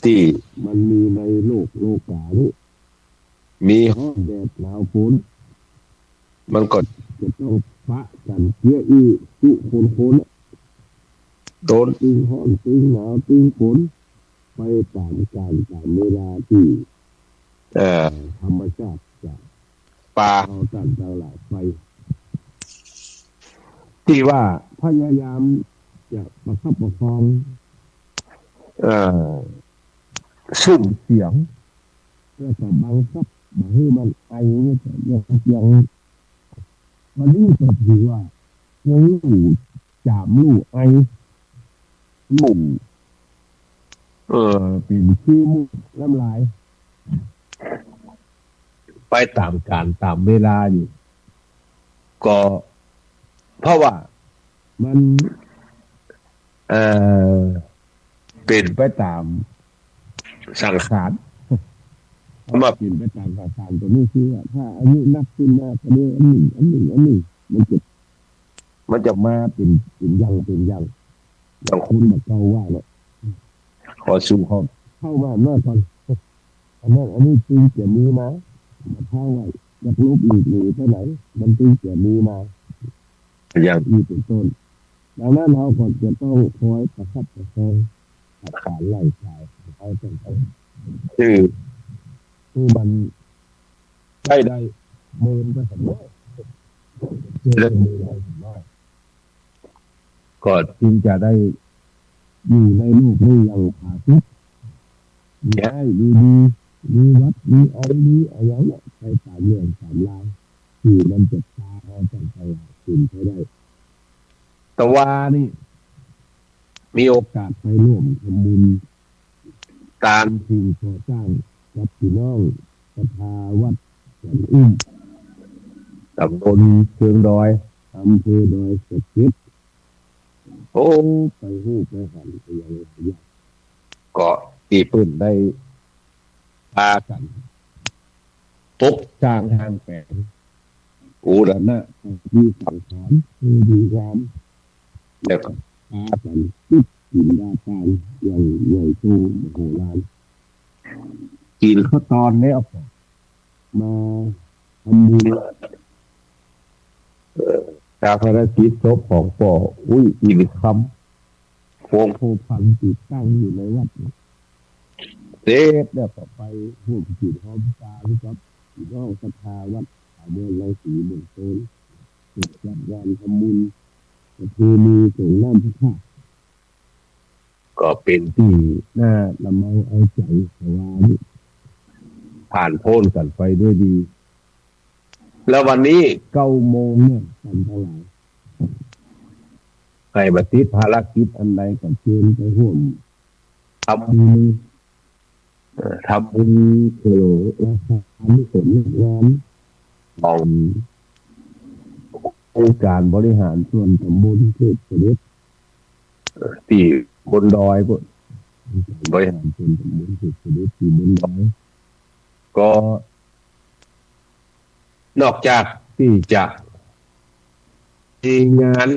ตี้มันมีในโลกโลก๋านี้ มีฮ้อนแดดหนาวฝน มันก็จะต้องปะกั๋นเยียะอี้จุคนๆ โดนตึงฮ้อนตึงหนาวตึงฝน ไปต๋ามก๋าลต๋ามเวลาตี้ เอ่อ ธรรมชาติจะปาเฮาต้านตังหลายไป ตี้ว่าพยายามจะประคับประคอง เอ่อ ซุ่มเสียง แล้วก็บังคับบ่หื้อมันไอเนี่ย ยัง ยัง วันนี้ก็ถือว่ายังอยู่จ๋ามลู่ไอ ลู่ เอ่อ เป๋นขี้มูกน้ำลาย ไปต๋ามก๋าลต๋ามเวลาอยู่ ก็เพราะว่ามัน เอ่อ เป๋นไปต๋ามสังขาร คำว่าเป๋นไปต๋ามสังขารตัวนี้คือว่า ถ้าอายุนับขึ้นมาก็เด้อ อันนึ่ง อันนึ่ง อันนึ่ง มันจะ มันจะมาเป๋น เป๋นอย่าง เป๋นอย่าง อย่างคนบ่าเก่าว่าเนาะ ขอสู่ขอเข้ามาเมื่อก่อน อันนั้น อันนี้ตึงจะมีมา บ่าเก่าว่าอยากหลบหลีกหนีไปไหน มันตึงจะมีมา อย่างนี้เป๋นต้น ดังนั้นเฮาก็จะต้องคอยประคับประคองอาก๋าลร่างก๋ายของเฮาต้านตังหลาย หื้อ หื้อมันได้ ได้เมินไปเสมอ ได้เมินไปเสมอ ก็จึงจะได้อยู่ในโลกนี้อย่างผาสุก มีไอ้ มีดี มีหวัด มีไอ มีอะหยังเนี่ย ไปต๋ามเรื่องต๋ามราว ตี้มันจะปาเฮาต้านตังหลายเป๋นไปได้ ตะวานี่ มีโอกาสไปร่วมทำบุญ ก๋านสิ่งก่อสร้างกับปี้น้องศรัทธาวัดสวนอุ้ม ตำบลเชิงดอย อำเภอดอยสะเก็ด โอ้ ไปฮู้ไปหันไปอย่างหลายอย่าง ก็ตี้เปิ้นได้ปากั๋น ปกสร้างห้างแป๋ง บูรณะปฏิสังขรณ์หื้อดีงาม แล้วก็ปากั๋นติดถินดาตานอย่างใหญ่โตมโหฬาร กิ๋นข้าวตอนแล้วก็มาทำบุญ เอ่อ ชาปนกิจศพของป้ออุ๊ย อินคำ วงศ์โพธิ์พันธุ์ ตี้ตั้งอยู่ในวัด เสร็จแล้วก็ไปฮ่วมกิ๋นฮ่วมตานกับ พี่น้องศรัทธาวัดป่าม่อนรังสีเมืองโตน จัดงานทำบุญประเพณีสรงน้ำพระธาตุ ก็เป๋นตี้น่าละเมาเอาใจ๋ เพราะว่าผ่านป๊นกั๋นไปด้วยดี แล้ววันนี้เก้าโมงเนี่ย ต้านตังหลาย ใผบ่ติดภารกิจอันใดก็เจิญไปฮ่วมทำบุญ เอ่อ ทำบุญเฉลิมราชานุสรณ์งานขององค์การบริหารส่วนตำบลเทพเสด็จ เอ่อ ตี้บนดอยพุ้น องค์การบริหารส่วนตำบลเทพเสด็จตี้บนดอย ก็นอกจากตี้จะมีงาน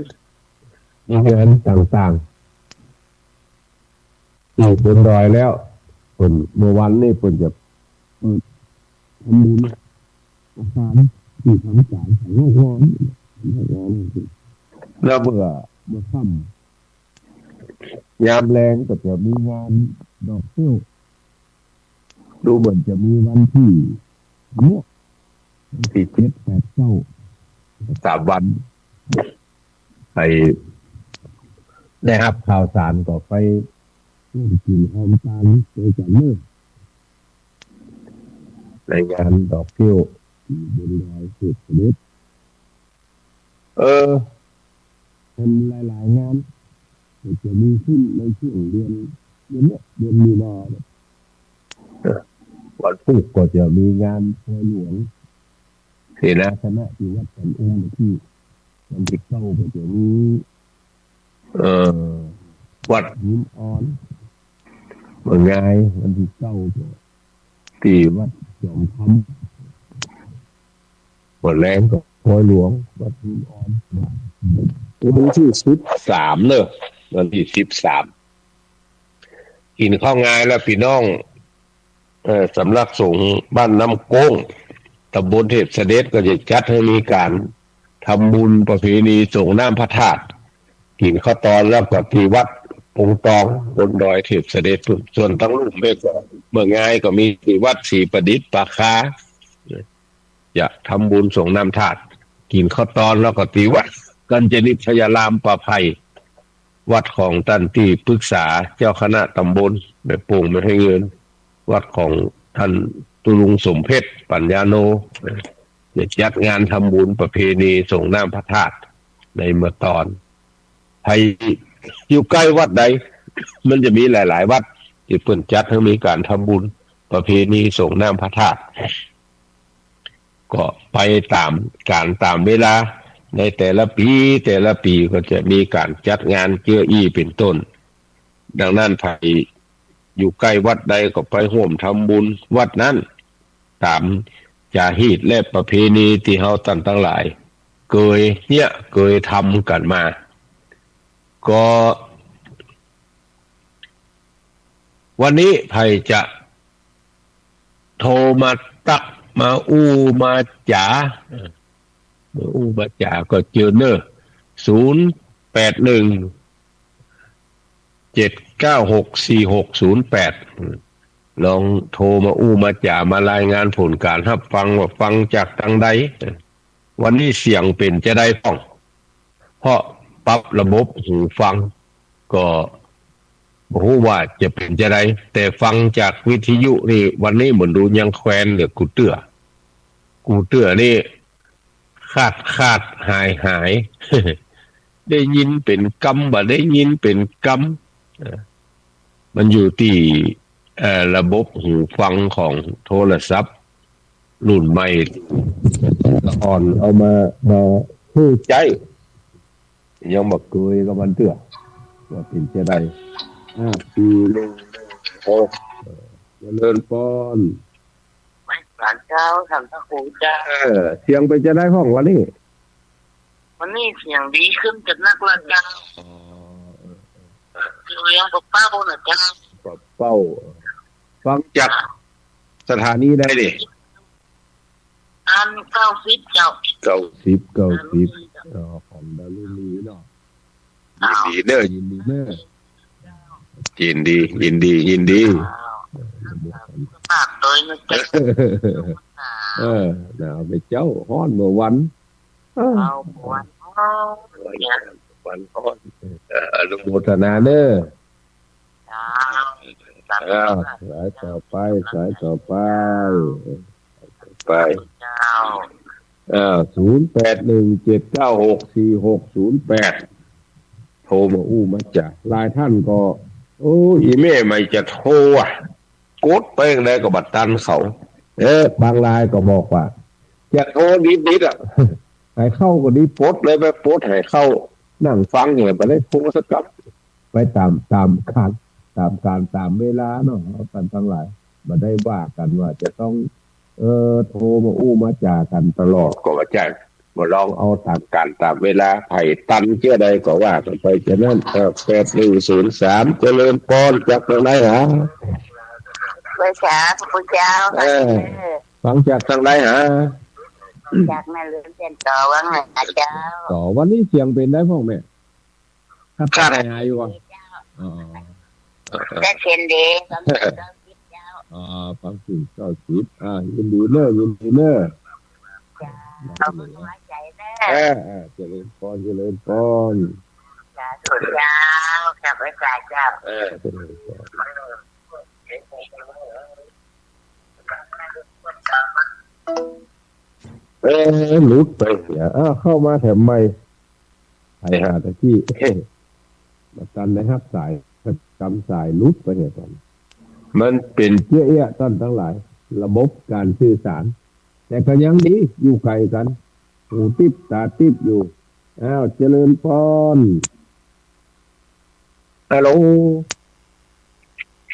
มีงานต่างๆ ตี้บนดอยแล้ว เปิ้น เมื่อวันนี้เปิ้นจะ เอ่อ ทำบุญอาหารตี้ทำก๋านสังฆกร แล้วเมื่อ เมื่อค่ำ ยามแลงก็จะมีงานดอกเตี้ยว ดูเหมือนจะมีวันตี้ เนี่ย วันตี้เจ็ด แปด เก้า สามวัน ใผได้ฮับข่าวสารก็ไปร่วมกิ๋นฮอมตานตวยกั๋นเน่อ ในงานดอกเตี้ยวตี้บนดอยเทพเสด็จ เออ เป๋นหลายๆ งาน ก็จะมีขึ้นในช่วงเดือน เดือนเนี้ย เดือนมีนาเนี่ย เออ วันพูกก็จะมีงานปอยหลวง เสนาสนะตี้วัดสันอุ้มตี้ วันตี้เก้าก็จะมี เอ่อ วัดหินอ่อน เมืองงาย วันตี้เก้าก็ตี้วัดจอมคำ เมื่อแลงก็ปอยหลวง วัดหินอ่อน วันตี้สิบสามเน่อ วันตี้สิบสาม กิ๋นข้าวงายแล้วปี้น้อง เอ่อ สำนักสงฆ์บ้านน้ำโก้ง ตำบลเทพเสด็จก็จะจัดหื้อมีก๋านทำบุญประเพณีสรงน้ำพระธาตุ กิ๋นข้าวตอนแล้วก็ตี้วัดปงตองบนดอยเทพเสด็จ ส่วนตังลุ่มแม่ก็เมืองงายก็มีตี้วัดศรีประดิษฐ์ป่าคา จะทำบุญสรงน้ำธาตุ กิ๋นข้าวตอนแล้วก็ตี้วัดกัญจนิษยารามป่าไผ่ วัดของต้านตี้ปรึกษาเจ้าคณะตำบล แม่โป่ง แม่ไฮ่เงิน วัดของต้านตุ๊ลุงสมเพชร ปัญญาโน จะจัดงานทำบุญประเพณีสรงน้ำพระธาตุในเมื่อตอน ใผอยู่ใก้วัดใด มันจะมีหลายๆ วัดตี้เปิ้นจัดหื้อมีก๋านทำบุญประเพณีสรงน้ำพระธาตุ ก็ไปต๋ามก๋านต๋ามเวลา ในแต่ละปี๋ แต่ละปี๋ก็จะมีก๋านจัดงานเจื้ออี้เป๋นต้น ดังนั้นใผอยู่ใก้วัดใดก็ไปฮ่วมทำบุญวัดนั้น ต๋ามจ๋าฮีตและประเพณีตี้เฮาต้านตังหลายเกยเยียะเกยทำกั๋นมา ก็วันนี้ใผจะโทรมาตั๊กมาอู้มาจ๋า เอ่อ มาอู้มาจ๋าก็เจิญเน่อ ศูนย์แปดหนึ่ง เจ็ดเก้าหก สี่หกศูนย์แปด ลองโทรมาอู้มาจ๋ามารายงานผลก๋านฮับฟังว่าฟังจากตางใด วันนี้เสียงเป๋นจาใดพ่อง เพราะปรับระบบหูฟัง ก็บ่ฮู้ว่าจะเป๋นจาใด แต่ฟังจากวิทยุนี่ วันนี้เหมือนดูยังแควนเหลือกู้เตื้อ กู้เตื้อนี่ ขาดขาดหายหาย ได้ยินเป๋นกำ บ่ได้ยินเป๋นกำ เอ่อ มันอยู่ตี้ เอ่อ ระบบหูฟังของโทรศัพท์รุ่นใหม่ อ่อนเอามา มาฮู้ใจ๊ ยังบ่เกยกับมันเตื้อ ว่าเป๋นจาใด ห้าสี่หนึ่งหนึ่งหก เอ่อ เจริญปอน ไหว้สาเจ้า ต้านพระครูเจ้า เออ เสียงเป๋นจาใดพ่องวันนี้ วันนี้เสียงดีขึ้นจัดนักละเจ้า อ๋อ เออ เสียงปะเป้านะเจ้า ปะเป้า ฟังจากสถานีใดนี่ อันเก้าสิบเจ้า เก้าสิบ เก้าสิบ อ๋อ ของดารุณีเนาะ ยินดีเน่อ ยินดีเน่อ ยินดี ยินดี ยินดี ฝากโตยนะเจ้า เออ หนาวเมื่อเจ๊า ฮ้อนเมื่อวัน เออ เอาวันฮ้อน วันฮ้อน เออ อนุโมทนาเน้อ เจ้า อ้าว สายต่อไป สายต่อไป ไป เจ้า อ้าว ศูนย์แปดหนึ่งเจ็ดเก้าหกสี่หกศูนย์แปด โทรมาอู้มาจ๋า หลายท่านก็ โอ้ อีแม่ใหม่จะโทรอะ กดไปจั่งใดก็บ่ตันเขา เออ บางรายก็บอกว่า จะโทรนิดๆ อะ ให้เข้าก็ดี ปลดเลย ไปปลดให้เข้า นั่งฟังเนี่ย บ่ได้โทรสักกำ ไปต๋าม ต๋ามกาล ต๋ามกาลต๋ามเวลาเนาะ เอากั๋นตังหลาย บ่ได้ว่ากั๋นว่าจะต้อง เออ โทรมาอู้มาจ๋ากั๋นตลอดก็บ่ใจ้ บ่ลองเอาต๋ามกาลต๋ามเวลา ใผตันเตื้อใดก็ว่ากั๋นไป ฉะนั้น เออ แปดหนึ่งศูนย์สาม เจริญปอน จากตังไหนหา ไหว้สาพระคุณเจ้า เออ ฟังจากตังไหนหา จากแม่เหลืองเตียนต่อวังหาเจ้า ต่อ วันนี้เสียงเป๋นไดพ่องแม่ ครับ ครับ หายอยู่บ่ อ๋อ แต่เสียงดี ฟังเสียงเก้าสิบเจ้า อ๋อ ฟังเสียงเก้าสิบ อ่า ยินดีเน้อ ยินดีเน้อ เจ้า ขอบคุณหัวใจเน้อ เออ เออ เจริญปอน เจริญปอน สาธุเจ้า ครับ ไหว้สาเจ้า เออ เจริญปอน เอ๊ะ หลุดไปเนี่ย อ้าว เข้ามาแถมใหม่ ไผหาตะกี้ บ่ตันได้ฮับสาย กำสายหลุดไปเนี่ย มันเป๋นเจ๊ยะเอี้ยะต้านตังหลาย ระบบก๋านสื่อสาร แต่ก็ยังดี อยู่ไก๋กั๋น หูติ๊บต๋าติ๊บอยู่ อ้าว เจริญปอน ฮัลโหล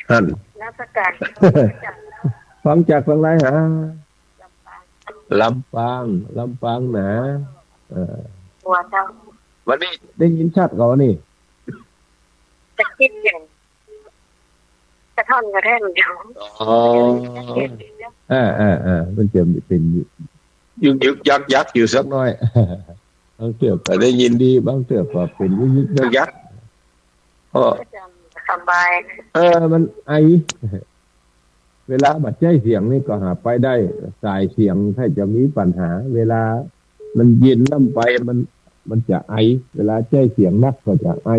หั้น นมัสก๋าน ฟังจากตังไหนหา ลำปาง ลำปาง ลำปางหนา เออ หัวเจ้า วันนี้ได้ยินชัดก่อนี่ จะคิดอย่าง กระท่อนกระแท่นอยู่ อ๋อ อ่า อ่า อ่า มันจะเป๋น ยึกยึกยักยักอยู่สักหน้อย บางเตื้อก็ได้ยินดี บางเตื้อก็เป๋นยึกยึกยักยัก ก็ สบาย เออ มันไอ เวลาบ่ใจ๊เสียงนี่ก็หาไปได้ สายเสียงถ้าจะมีปัญหา เวลามันเย็นน้ำไป มัน มันจะไอ เวลาใจ๊เสียงนักก็จะไอ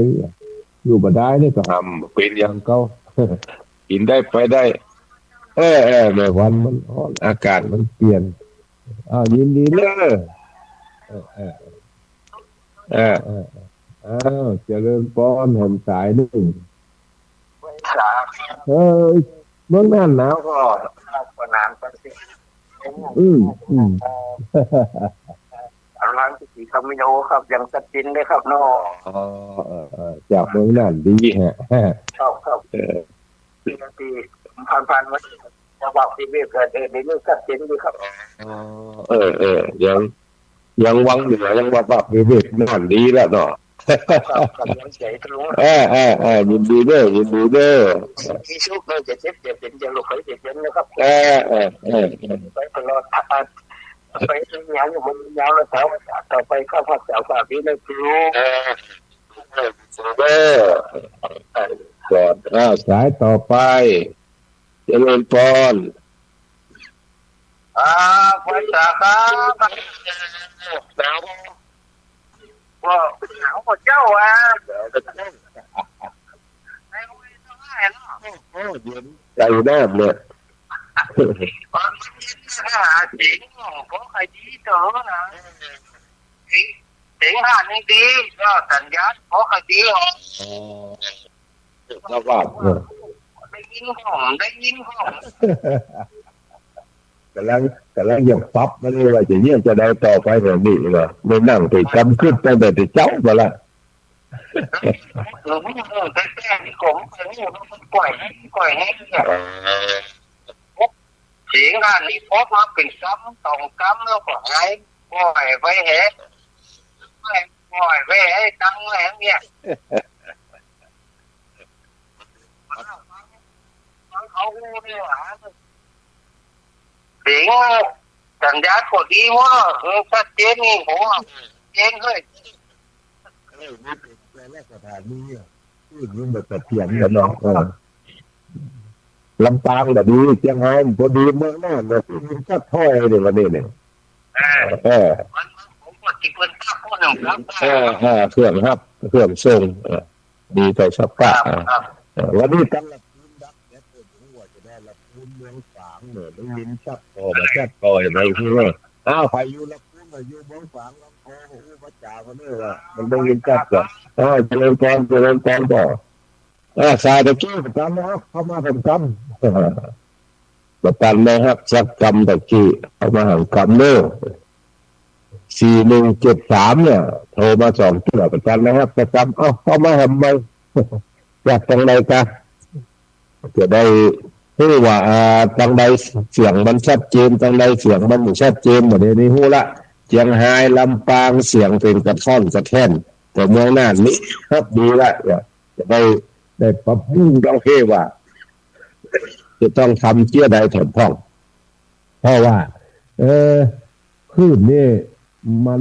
อยู่บ่ได้นี่ก็หาเป๋นอย่างเก่า กิ๋นได้ไปได้ เออ เออ แม่วันมันฮ้อน อากาศมันเปลี่ยน อ้าว ยินดีเน้อ เออ เออ เออ เออ เออ อ้าว เจริญปอน แหมสายนึ่ง เอ้ย เมืองน่านหนาวก่อ ก็หนาวก็สิ อืม อืม กำลังจะสีคามิโนครับ ยังตัดสินเลยครับเนาะ อ๋อ เออ เออ จากเมืองน่านดีฮะ ครับ ครับ เออ ที่ผ่านๆ มา จะบอกที่เวียดนาม เออ ในเรื่องตัดสินดีครับ อ๋อ เออ เออ ยัง ยังวังเหนือ ยังว่าปรับวิเวกน่านดีแล้วเนาะ ครับ ครับ ครับ ยังเจ๋งทะลุ เออ เออ เออ ยินดีเน้อ ยินดีเน้อ ที่สุดเลย จะเจ็บจะเป๋น จะหลบไปจะเป๋นนะครับ เออ เออ เออ เออ ไปตลอด ไปถึงยาวอยู่บนยาวแล้ว แถวต่อไปข้าพเจ้าฝากพี่นะครู เออ เออ เออ ก่อน อ้าว สายต่อไป เจริญปอน อ่า ไหว้สาครับ หนาวบ่ ก็หนาวกว่าเจ้าอ่ะ หนาวกว่าเจ้า ในห้วยเท่าไหร่เนาะ เออ เย็นใจแนบเลย ตอนมันเย็นนะ เสียงของเขาใครดีเถอะนะ เสียง เสียงห่านนี่ดี ก็สัญญาณเขาใครดี อ๋อ ระบาด เออ ได้ยินของ ได้ยินของ ก๋ำลัง ก๋ำลังอยากปรับมันนี่ว่าจะเยียะจะใดต่อไปแบบนี้ว่า ได้นั่งไปกำกึ๊ดตั้งแต่เจ๊ามาละ เออ แต่แจ้งที่ผมเคยเห็นมันปล่อยให้ ปล่อยให้เนี่ย เสียงอันนี้พบมาเป๋นกำสองกำแล้วก็หาย ปล่อยไปแหะ ปล่อยไปให้ตั้งไว้เนี่ย เขารู้นี่หว่า เสียงสัญญาณก็ดีหมด เออ ชัดเจนนี่ ผมว่าชัดเจนเลย เออ นี่เป๋นแปลสถานีอ่ะ คลื่นมันบ่เสถียรกั๋นเนาะ เออ ลำปางบ่ดี เจียงฮายบ่ดี เมืองน่านน่ะ ได้ยินชัดถ้อยเลยวันนี้เนี่ย เออ เออ มัน มัน ผมก็ติดเงินครับ พวกหนึ่งครับ เออ เออ เครื่องฮับ เครื่องส่ง เออ ดีไปสักปะ ครับ เออ ครับ เออ วันนี้ตังละปูนดักแดด เออ หัวจะได้ละปูนเมืองฝางเนี่ย ได้ยินชัดถ้อย ชัดถ้อย อะไรพวกนี้ อ้าว ใครอยู่ละปูน อยู่เมืองฝาง ลำโพง อู้ พระจ๋า คนนี้ว่ะ มันได้ยินชัดกว่า เออ เจริญพร เจริญพร ก็ เออ สายตะกี้ประจำนะครับ เข้ามาประจำ ประจำนะครับ สักกำตะกี้ เข้ามาหังกำเนอะ สี่หนึ่งเจ็ดสาม เนี่ย โทรมาสองเทื่อ ประจำนะครับ ประจำ เอ้า เข้ามาทำไม จากตรงไหนกะ จะได้รู้ว่า อ่า ตรงใดเสียงมันชัดเจน ตรงใดเสียงมันบ่ชัดเจน บ่ได้ ได้ฮู้ละ เจียงฮาย ลำปาง เสียงเป๋นกระท่อนกระแท่น แต่เมืองน่านนี่ครับ ดีละ จะได้ ได้ปรับปรุงตรงเฮว่า จะต้องทำเจื้อใดแถมพ่อง เพราะว่า เออ คลื่นนี่มัน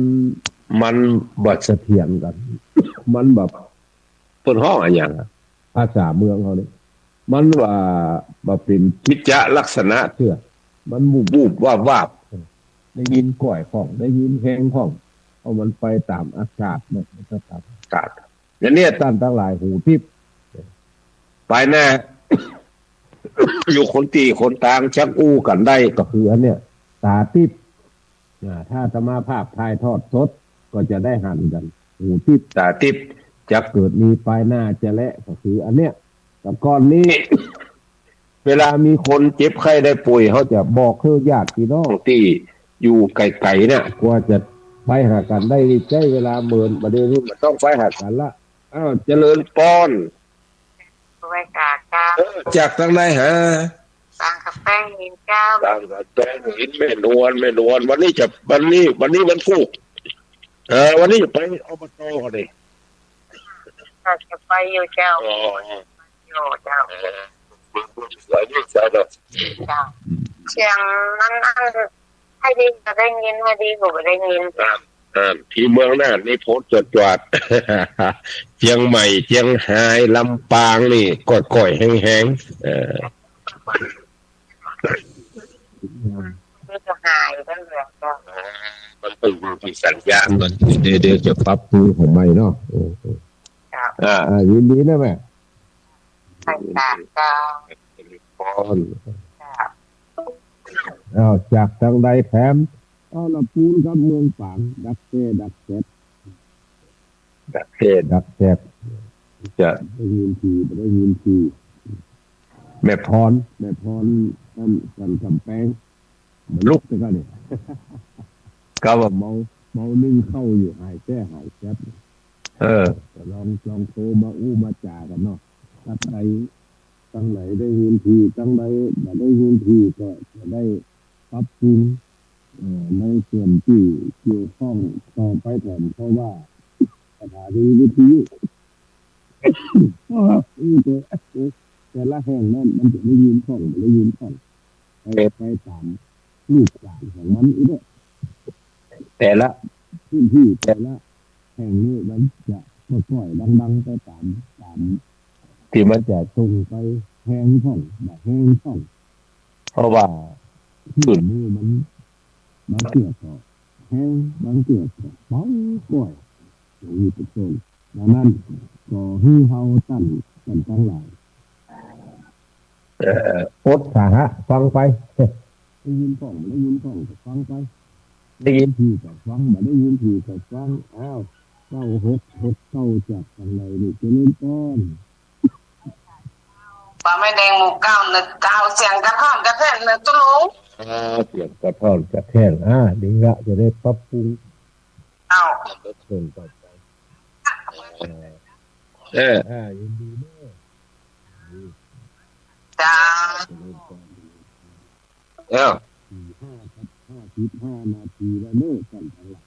มันบ่เสถียรกั๋น มันแบบ เปิ้นฮ้องอะหยังอะ ภาษาเมืองเฮานี่ มันว่า ว่าเป๋นกิจจะลักษณะเตื้อ มันวูบๆ วาบๆ ได้ยินก้อยพ่อง ได้ยินแฮงพ่อง เพราะมันไปต๋ามอากาศเนาะ มันก็ต๋ามอากาศ อย่างเนี้ย ต้านตังหลายหูทิพย์ ไปหน้า อยู่คนตี้คนตางจักอู้กั๋นได้ ก็คืออันเนี้ย ต๋าทิพย์ อ่า ถ้าอาตมาภาพถ่ายทอดสด ก็จะได้หันกั๋น หูทิพย์ ต๋าทิพย์ จักเกิดมีปายหน้าจะแล ก็คืออันเนี้ย แต่ก่อนนี้ เวลามีคนเจ็บไข้ได้ป่วย เขาจะบอกหื้อญาติพี่น้องตี้อยู่ไก๋ๆ เนี่ย กว่าจะไปหากั๋นได้นี่ใจ๊เวลาเมิน บ่าเดี่ยวนี้บ่ต้องไปหากั๋นละ อ้าว เจริญปอน ไหว้ต๋าเจ้า เออ จากตังใดหา ตางกำแปงหินเจ้า ตางกำแปงหิน แม่นวล แม่นวล วันนี้จะ วันนี้ วันนี้วันพูก เออ วันนี้จะไป อบต. ก่อนดิ ก็จะไปอยู่เจ้า อ๋อ อยู่เจ้า เออ เสียงมันอัน ใค่ดีก็ได้ยิน ใค่ดีก็บ่ได้ยิน อ่า อ่า ตี้เมืองน่านนี่โผดจวดๆ เจียงใหม่ เจียงฮาย ลำปางนี่ก้อยๆ แฮงๆ เออ นี่ก็หายไปแล้วเจ้า อ่า มันต้องดูที่สัญญาณก่อน เดี๋ยว เดี๋ยวจะปรับปรุงของใหม่เนาะ เออ เออ เจ้า อ่า อ่า ยินดีนะแม่ ไปตามเจ้า เจริญพร เจ้า อ้าว จากตังใดแถม อ้าว ละปูนกับเมืองฝาง ดักแจ้ดักแจ๊บ ดักแจ้ดักแจ๊บ จะได้ยินที บ่ได้ยินที แม่พร แม่พร อัน สันกำแปง มันลุกไปก็เนี่ย ก็ว่าเมา เมานึ่งข้าวอยู่ หายแจ้หายแจ๊บ เออ ก็ลอง ลองโทรมาอู้มาจ๋ากั๋นเนาะ ตังใด ตังใดได้ยินที ตังใดบ่ได้ยินที ก็จะได้ปรับปรุง เอ่อ ในส่วนตี้เกี่ยวข้องต่อไปแถม เพราะว่าสถานีวิทยุ เพราะว่า เออ แต่ แต่ละแห่งนั้นมันจะได้ยินพ่อง บ่ได้ยินพ่อง ไป ไปต๋ามลูกหลานของมันอีกเด้อ แต่ละพื้นตี้แต่ละแห่งนี้มันจะก้อยๆ ดังๆ ไปต๋าม ต๋ามตี้มันจะส่งไปแฮงพ่อง บ่แฮงพ่อง เพราะว่าคลื่นนี่มัน บางเตื้อก็แฮง บางเตื้อก็เบาก้อย อย่างนี้เป๋นต้น ดังนั้นก็หื้อเฮาต้าน ต้านตังหลาย เอ่อ อดสาหะฟังไป ได้ยินพ่อง บ่ได้ยินพ่องก็ฟังไป ได้ยินทีก็ฟัง บ่ได้ยินทีก็ฟัง อ้าว เก้าหกหกเก้า จากตังใดนี่ เจริญพร ป่าไม้แดงหมู่เก้า นึกเก้า เสียงกระท่อนกระแท่นเนอะตุ๊ลุง อ่า เสียงกระท่อนกระแท่น อ่า ดีละ จะได้ปรับปรุง เอ้า เสียงกระท่อนต่อไป เออ เออ อ่า ยินดีเนอะ จ้า เอ้า ตีห้ากับห้าสิบห้านาทีแล้วเนอะ ต้านตังหลาย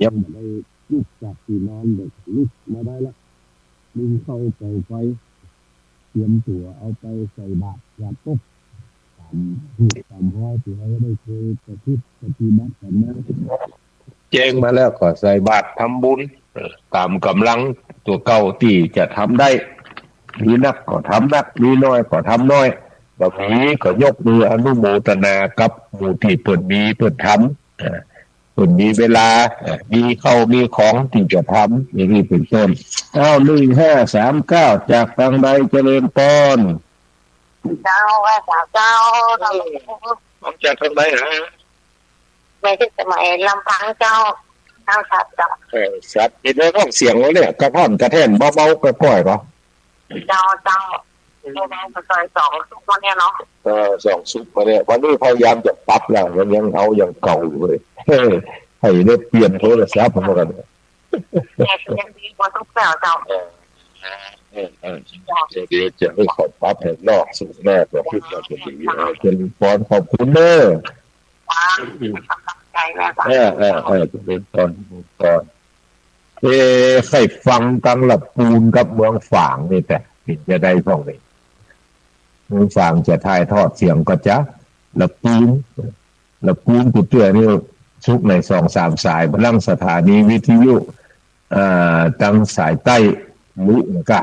ยังบ่ได้ลุกจากตี้นอน เดี๋ยวลุกมาได้ละ นึ่งข้าวก่อไฟ เตรียมตั๋วเอาไปใส่บาตรยามตก ต๋ามฮีตต๋ามฮอยตี้เฮาได้เคยประพฤติปฏิบัติกั๋นมา แจ้งมาแล้วก็ใส่บาตรทำบุญ เอ่อ ต๋ามก๋ำลังตั๋วเก่าตี้จะทำได้ มีนักก็ทำนัก มีน้อยก็ทำน้อย บ่มีก็ยกมืออนุโมทนากับหมู่ตี้เปิ้นมีเปิ้นทำ เอ่อ เปิ้นมีเวลา เอ่อ มีข้าวมีของตี้จะทำ อย่างนี้เป๋นต้น อ้าว หนึ่งห้าสามเก้า จากตางใด เจริญปอน เจ้า ไหว้สาเจ้า เออ มาจากตางใดฮะ แม่ชื่อสมัย ลำปางเจ้า ทางสัตว์เจ้า เออ สัตว์ เห็นได้ร้องเสียงแล้วเนี่ย กระท่อนกระแท่นเบาๆ ก้อยๆ ก็ เจ้า เจ้า อยู่ในซอยสองซุกมาเนี่ยเนาะ เออ สองซุกมาเนี่ย วันนี้พยายามจะปรับแล้ว มันยังเอาอย่างเก่าอยู่เลย เออ ให้ได้เปลี่ยนโทรศัพท์เหมือนกัน เน็ตยังดีกว่าทุกแบบเจ้า เออ เออ เออ เจ้า เดี๋ยวจะให้เขาปรับให้นอกสุกแน่กว่าที่เราจะดี เออ เจริญปอน ขอบคุณเด้อ ค่ะ กำลังใจแม่ค่ะ เออ เออ เออ เจริญปอน เจริญปอน เออ ใค่ฟังตังละปูนกับเมืองฝางนี่แต๊ เป๋นจะได้พ่องนี่ เมืองฝางจะถ่ายทอดเสียงก็จะ ละปูน ละปูนกูเตื้อนี่ซุกในสองสามสาย บางสถานีวิทยุ อ่า ตังสายใต้ลุนะก้า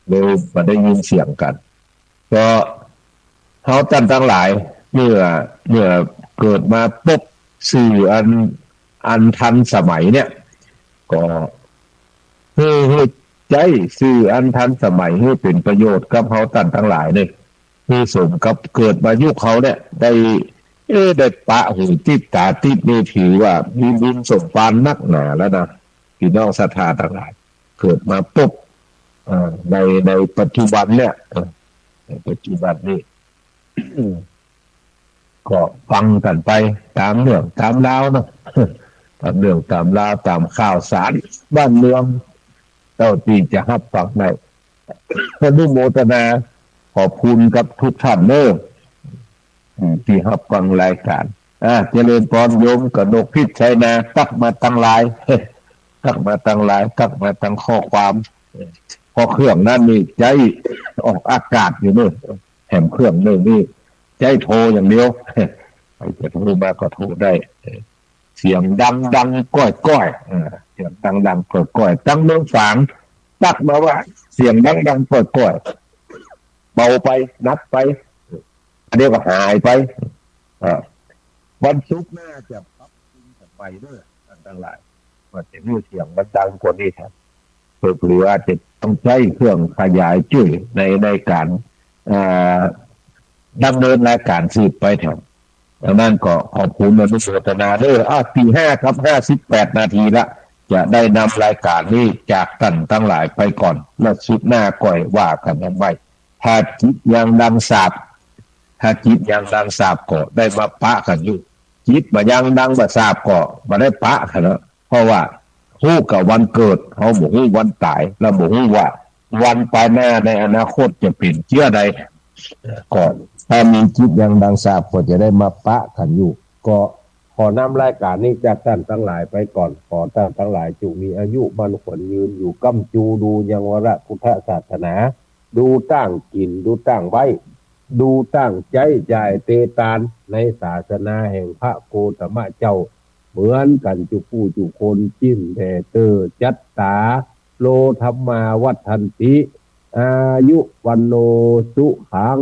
เลยบ่ได้ยินเสียงกั๋น ก็เฮาต้านตังหลาย เมื่อ เมื่อเกิดมาปบสื่ออัน อันทันสมัยเนี่ย ก็หื้อ หื้อใจ๊สื่ออันทันสมัยหื้อเป๋นประโยชน์กับเฮาต้านตังหลายเนี่ย หื้อสมกับเกิดมายุคเฮาเนี่ย ได้ เอ๊ะ ได้ปะหูติดต๋าติดนี่ถือว่ามีบุญสมภารนักหนาแล้วนะ ปี้น้องศรัทธาตังหลาย เกิดมาปบ เอ่อ ใน ในปัจจุบันเนี่ย เอ่อ ในปัจจุบันนี่ ก็ฟังกั๋นไปต๋ามเรื่องต๋ามราวเนาะ ต๋ามเรื่องต๋ามราว ต๋ามข่าวสารบ้านเมือง เต้าตี้จะฮับฟังได้ อนุโมทนาขอบคุณกับทุกท่านเน้อ อืม ตี้ฮับฟังรายก๋าน อ่า เจริญปอนโยมกนกพิชชัยนา ตั๊กมาตังหลาย ตั๊กมาตังหลาย ตั๊กมาตังข้อความ เพราะเครื่องนั้นนี่ใจ๊ออกอากาศอยู่เน้อ แถมเครื่องนึ่งนี่ใจ๊โทรอย่างเดียว ใผจะโทรมาก็โทรได้ เสียงดังๆ ก้อยๆ เออ เสียงดังๆ ก้อยๆ ตังเมืองฝาง ตั๊กมาว่าเสียงดังๆ ก้อยๆ เบาไป หนักไป อันนี้ก็หายไป อ่า วันศุกร์หน้าจะปรับปรุงกั๋นใหม่เน้อ ต้านตังหลาย ว่าจะหื้อเสียงมันดังกว่านี้แถม เผลอๆ อาจจะต้องใจ๊เครื่องขยายจ้วยใน ในก๋าน อ่า ดำเนินรายก๋านสืบไปแถม ดังนั้นก็ขอบคุณอนุโมทนาเน้อ อ่ะ ตีห้ากับห้าสิบแปดนาทีละ จะได้นำรายก๋านนี้จากต้านตังหลายไปก่อน แล้วศุกร์หน้าก้อยว่ากั๋นอันใหม่ ถ้าจิตยังดังสาป ถ้าจิตยังดังสาปก็ได้มาปะกั๋นอยู่ จิตบ่ยังดังบ่สาปก็บ่ได้ปะกั๋นเนาะ เพราะว่าฮู้ก้าวันเกิด เฮาบ่ฮู้วันต๋าย แล้วบ่ฮู้ว่าวันปายหน้าในอนาคตจะเป๋นเจื้อใด ก็ถ้ามีจิตยังดังสาปก็จะได้มาปะกั๋นอยู่ ก็ขอนำรายก๋านนี้จากต้านตังหลายไปก่อน ขอต้านตังหลายจุ่งมีอายุมั่นขวัญยืนอยู่ก้ำจูดูยังวรพุทธศาสนา ดูต้างกิ๋น ดูต้างใบ้ ดูต้างใจ๊จ่ายเตตาน ในศาสนาแห่งพระโคตมะเจ้า เหมือนกั๋นจุผู้จุคน จิ๊มแผ่เต๊อจัตตา โล ธัมมา วัฑฒันติ อายุ วัณโณ สุขัง